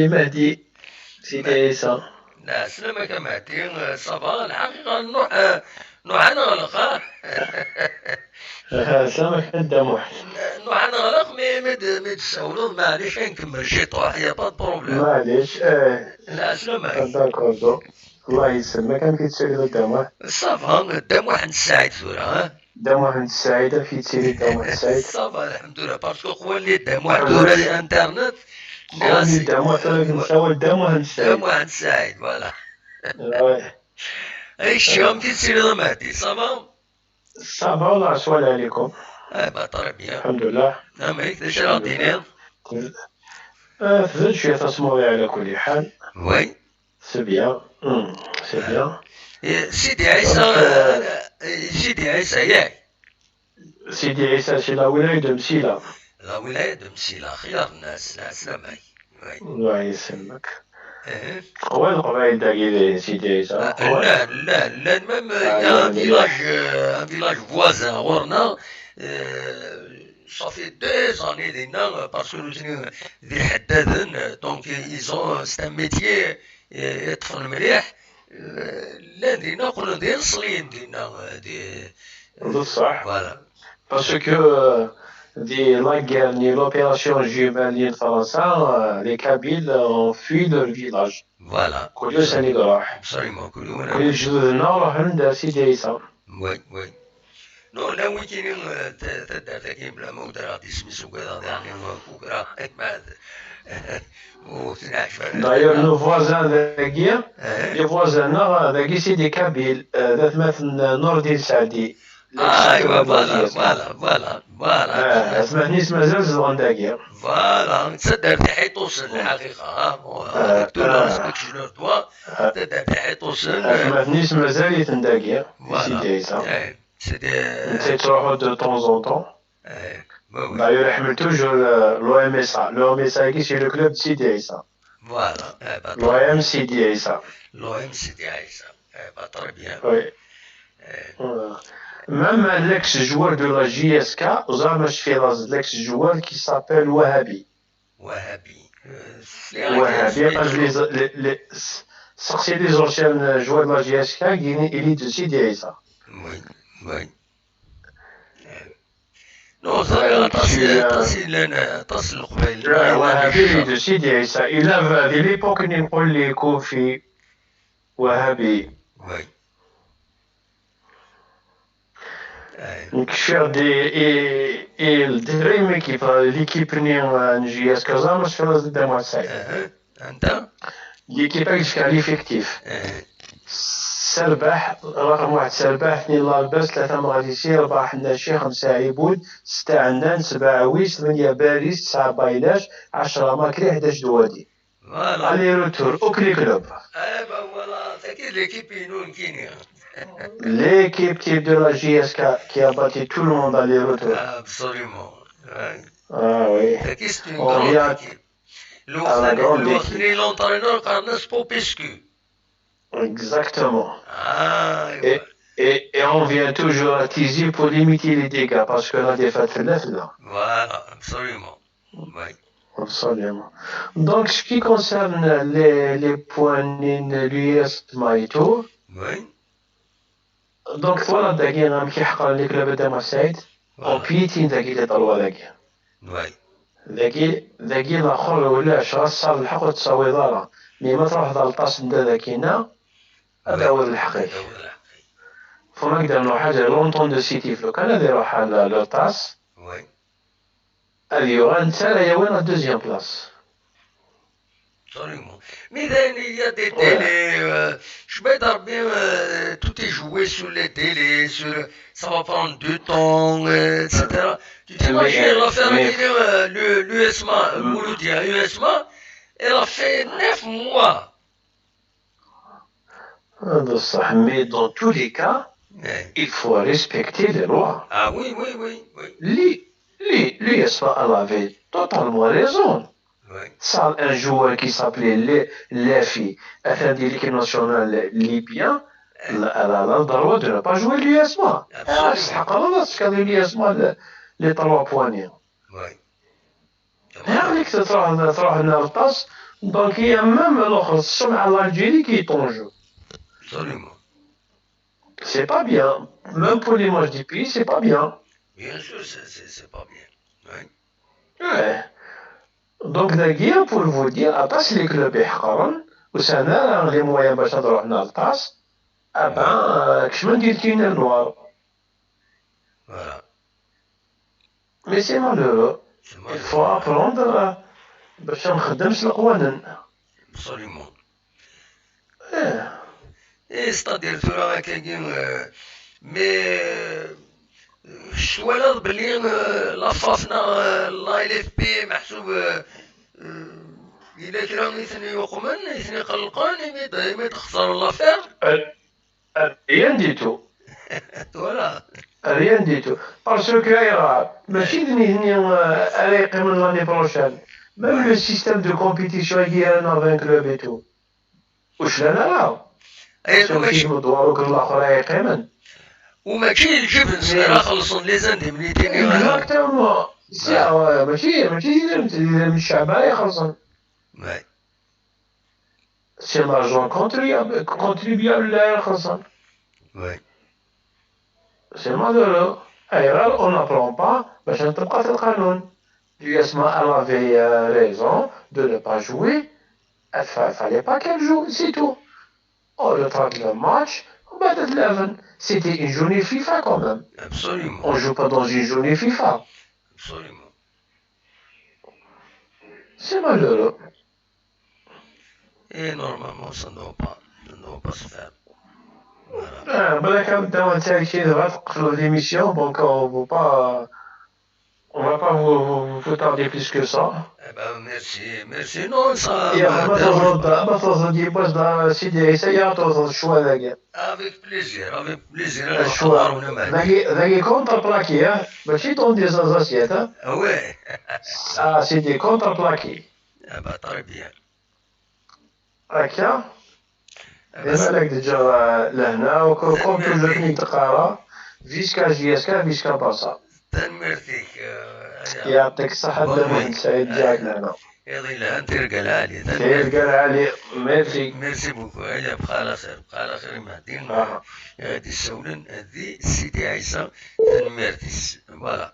Mahdi, Sidi Ɛisa. Ɛeslama-k a Mahdi, ça va, lḥaqiqa nruḥ, eh, nruḥ ad neɣleq, ah. Ɛeslama-k a Dda Muḥ. Nruḥ ad neɣleq, mi, mi d-, mi d-tsawleḍ, maɛlic, ad nkemmel ciṭuḥ, y a pas de problème. Maɛlic, eh. Ɛeslama-k. D'accord, donc, Allah yesselmek, amek i tettiliḍ a Dda Muḥ? Ça va, Dda Muḥend Saɛid tura, ah. Dda Muḥend Saɛid, amek yettili Dda Muḥend Saɛid? Ça va, lḥemdullah, parce que qwali Dda Muḥ tura di internet. Qwali Dda Muḥ tura di nsawal Dda Muḥend Saɛid. Dda Muḥend Saɛid, voilà. Ouais. Ay, kečč, amek i tettiliḍ a Mahdi, ça va? Ça va, Allah yeswal ɛlikum. Eh ben, très bien. Lḥemdullah. Amek, d acu ara d-tiniḍ? Eh, tbedd cwiya tasmuḍi ɛla kulli ḥal. Oui. C'est bien. Hmm, c'est bien. Eh, Sidi Ɛisa, donc, euh, eh, Sidi Ɛisa, yak? Sidi Ɛisa, c'est la wilaya de Msila. La wilaya de Msila, xyar nnas, ɛeslama-k. Oui. Allah yesselmek. Eh. Qwan Leqbayel dagi di Sidi Ɛisa. Ah, qwan. Llan, llan, llan, même, euh, il y a un village, euh, un village voisin ɣur-neɣ, euh, ça fait des années dinna, euh, parce que nutni d iḥeddaden, euh, donc, euh, ils ont, euh, c'est un métier, euh, yeṭṭfen mliḥ, euh, llan dinna, qqlen d ineṣliyen dinna, euh, di, euh, voilà. Parce que, euh, di la guerre-nni, l'opération Jumelles n Fransa, euh, les Kabyles ont fui leur village. Voilà. Kul yiwen s anda iruḥ. Absolument, kul yiwen. Kul lejdud-nneɣ ruḥen-d ar Sidi Ɛisa. Oui, oui. Non, la wikini, euh, ta-, taddart-agi, bla ma ur d-rreɣ isem-is, ugadeɣ daɣen, euh, ugadeɣ, ma d-, ur ten-ɛjib ara. D'ailleurs, nos voisins dagi, eh? Les voisins-nneɣ dagi, c'est des Kabyles, euh, d atmaten n Nordin Saɛdi. Ah, aywa, voilà, voilà, voilà, voilà. Ah, atmaten-is mazal zedɣen dagi. Voilà, d taddart iḥiṭusen, lḥaqiqa, ah, bon, avec tout le respect que je leur dois, d taddart iḥiṭusen, eh. Atmaten-is mazal-iten dagi, voilà. Sidi Ɛisa. Eh, c'est des, netta yettruḥu de temps en temps. Eh, oui, oui. D'ailleurs, iḥemmel toujours, euh, l'O M S A. L'O M S A-agi, c'est le club de Sidi Ɛisa. Voilà, eh, bah, très bien. L'O M Sidi Ɛisa. L'O M Sidi Ɛisa. Eh, bah, très bien. Oui. Eh. Voilà. Même l'ex-joueur de la J S K, ẓer ma tecfiḍ-as, l'ex-joueur qui s'appelle Wahabi. Wahabi. Euh, Wahabi, les, les, les, s-, seqsi les anciens joueurs de la J S K, il est de Sidi Ɛisa. Oui, oui. Eh. Non, ça, aṭas, aṭas i llan, aṭas n Leqbayel. Wahabi de Sidi Ɛisa. Il avait, di l'époque, nni nqul li Kofi Wahabi. Oui. Nekk cfiɣ-d i, i, i le dream équipe, l'équipe-nni, euh, n J S K, ẓer ma tecfiḍ-as, Dda Muḥ Saɛid. Anta? L'équipe-agi tefka l'effectif. Eh. Serbaḥ, raqem waḥed Serbaḥ, tnin Lalbas, tlata Meɣrisi, rbaɛ Ḥennaci, xemsa Ɛibud, setta Ɛennan, sebɛa Ɛwis, tmenya Baris, tesɛa Baylac, ɛecra Makri, ḥdac Dwadi. Voilà. Aller-retour, akk les clubs. Eh ben voilà, tagi d l'équipe-inu nekkini. L'équipe type de la J S K qui a battu tout le monde aller-retour. Absolument. Ouais. Ah oui. Tagi c'est une grande équipe. On vient à la grande équipe. L'entraîneur qqaren-as Popescu. Exactement. Ah, et, et, et on vient toujours à Tizi pour limiter les dégâts, parce que la défaite, c'est là. Voilà, absolument. Oui. Absolument. Donc, ce qui concerne les, les points de l'U S Maïto, oui. Donc, twalaḍ dagi amek i ḥeqren les clubs a Dda Muḥ Saɛid? Voilà. En piétine dagi les trois dagi. Oui. Dagi, dagi laxer ulac, ɣas tesɛiḍ lḥeqq ur tettawiḍ ara. Mi ma truḥeḍ ar Lṭas n da dagi-nna, ad tawiḍ lḥeqq-ik. Ad tawiḍ lḥeqq-ik. Funa ak-d-rnu ḥaǧa, l'Entente de Sétif, lukan ad iruḥ ar Lṭas, oui. Ad yuɣal netta ara yawin la deuxième place. Absolument. Mais then, il y a des délais, euh, je vais dire bien, euh, tout est joué sur les délais, sur, ça va prendre du temps, euh, et cetera. Tu t'imagines l'affaire, mais, mais, euh, le, l'U S M A, Mouloudi à U S M A, elle a fait neuf mois. Ah, بصح, mais dans tous les cas, il faut respecter les lois. Ah oui, oui, oui, oui. Li, li, l'U S M A, elle avait totalement raison. Oui. Ça, un joueur qui s'appelait Le-, Lafi, atan di l'équipe nationale libyen, la, la, la, le droit de ne pas jouer l'U S M A. Absolument. Ah, c'est حق الله, c'est que l'U S M A, le, les trois points. Oui. Yak truḥ, truḥ ar Lṭas, Donc il y a même l'Algérie qui est en jeu. Absolument. C'est pas bien. Même pour l'image du pays, c'est pas bien. Bien sûr, c'est pas bien. Donc, d'ailleurs, pour vous dire, aṭas les clubs iḥeqren, ur sɛin ara les moyens باش ad ruḥen ɣer ṭṭas, ah ben, kecmen di lkina noir. Voilà. Mais c'est malheureux. Il faut apprendre باش نخدم s leqwanen. Absolument. Eh, c'est-à-dire tura akkagi, mais twalaḍ belli la FAF neɣ la L F P meḥsub yella kra i ten-yuqmen, i ten-iqellqen imi d-, imi d-xesren l'affaire? Rien du tout. Voilà. Rien du tout. Parce que ayɣer? Mačči d nitni ara yeqqimen l'année prochaine. Même le système de compétition i ara naɣ vingt clubs et tout. Ur clan ara. Parce que mačči d ddwar ukken laxer ara yeqqimen. U mačči d lǧib-nsen ara xellṣen les indemnités. Exactement. Si, ah ouais, mačči, mačči d idrimen, d idrimen n ccɛeb ara ixellṣen. C'est l'argent contribuable, contribuable ara ixellṣen. C'est malheureux. Ayɣer on n'apprend pas باش نطبق القانون. L'U S M A, elle avait raison de ne pas jouer. Il fa-, fallait pas qu'elle joue, c'est tout. On retarde le match, on bat eleven. C'était une journée FIFA quand même. Absolument. On joue pas dans une journée FIFA. Absolument. C'est malheureux. Et normalement, ça ne doit pas, ça ne doit pas se faire. Voilà. Ah, balak ad d-tawiḍ kra dɣa tqefleḍ l'émission, donc on va pas, on va pas vous, vous, vous tarder plus que ça. Eh ben, merci, merci. Non, ça, يا أخي، ما تزود، ما تزود يبوس دا سيدي عيسى، يا تزود شوية ذاك. Avec plaisir, avec plaisir. شوية. Dagi, dagi contre-plaqué, hein. ماشي dans des assiettes, hein. Ah ouais. Ah, c'est des contre-plaqués. Ah bah, très bien. هكا. Imalak déjà لهنا وكنت لك تقارا فيسكا جي اس كا فيسكا بارسا. Tanemmirt-ik. يعطيك الصحة. Bon, الدم سعيد جاك لهنا. Iḍ yelhan, tirga lɛali. Tirga lɛali. Merci. Merci beaucoup. Aya, bqa ɛla xir, bqa ɛla xir i Mehdi. Ad d-issawlen di Sidi Ɛisa, tanemmirt-is. Voilà.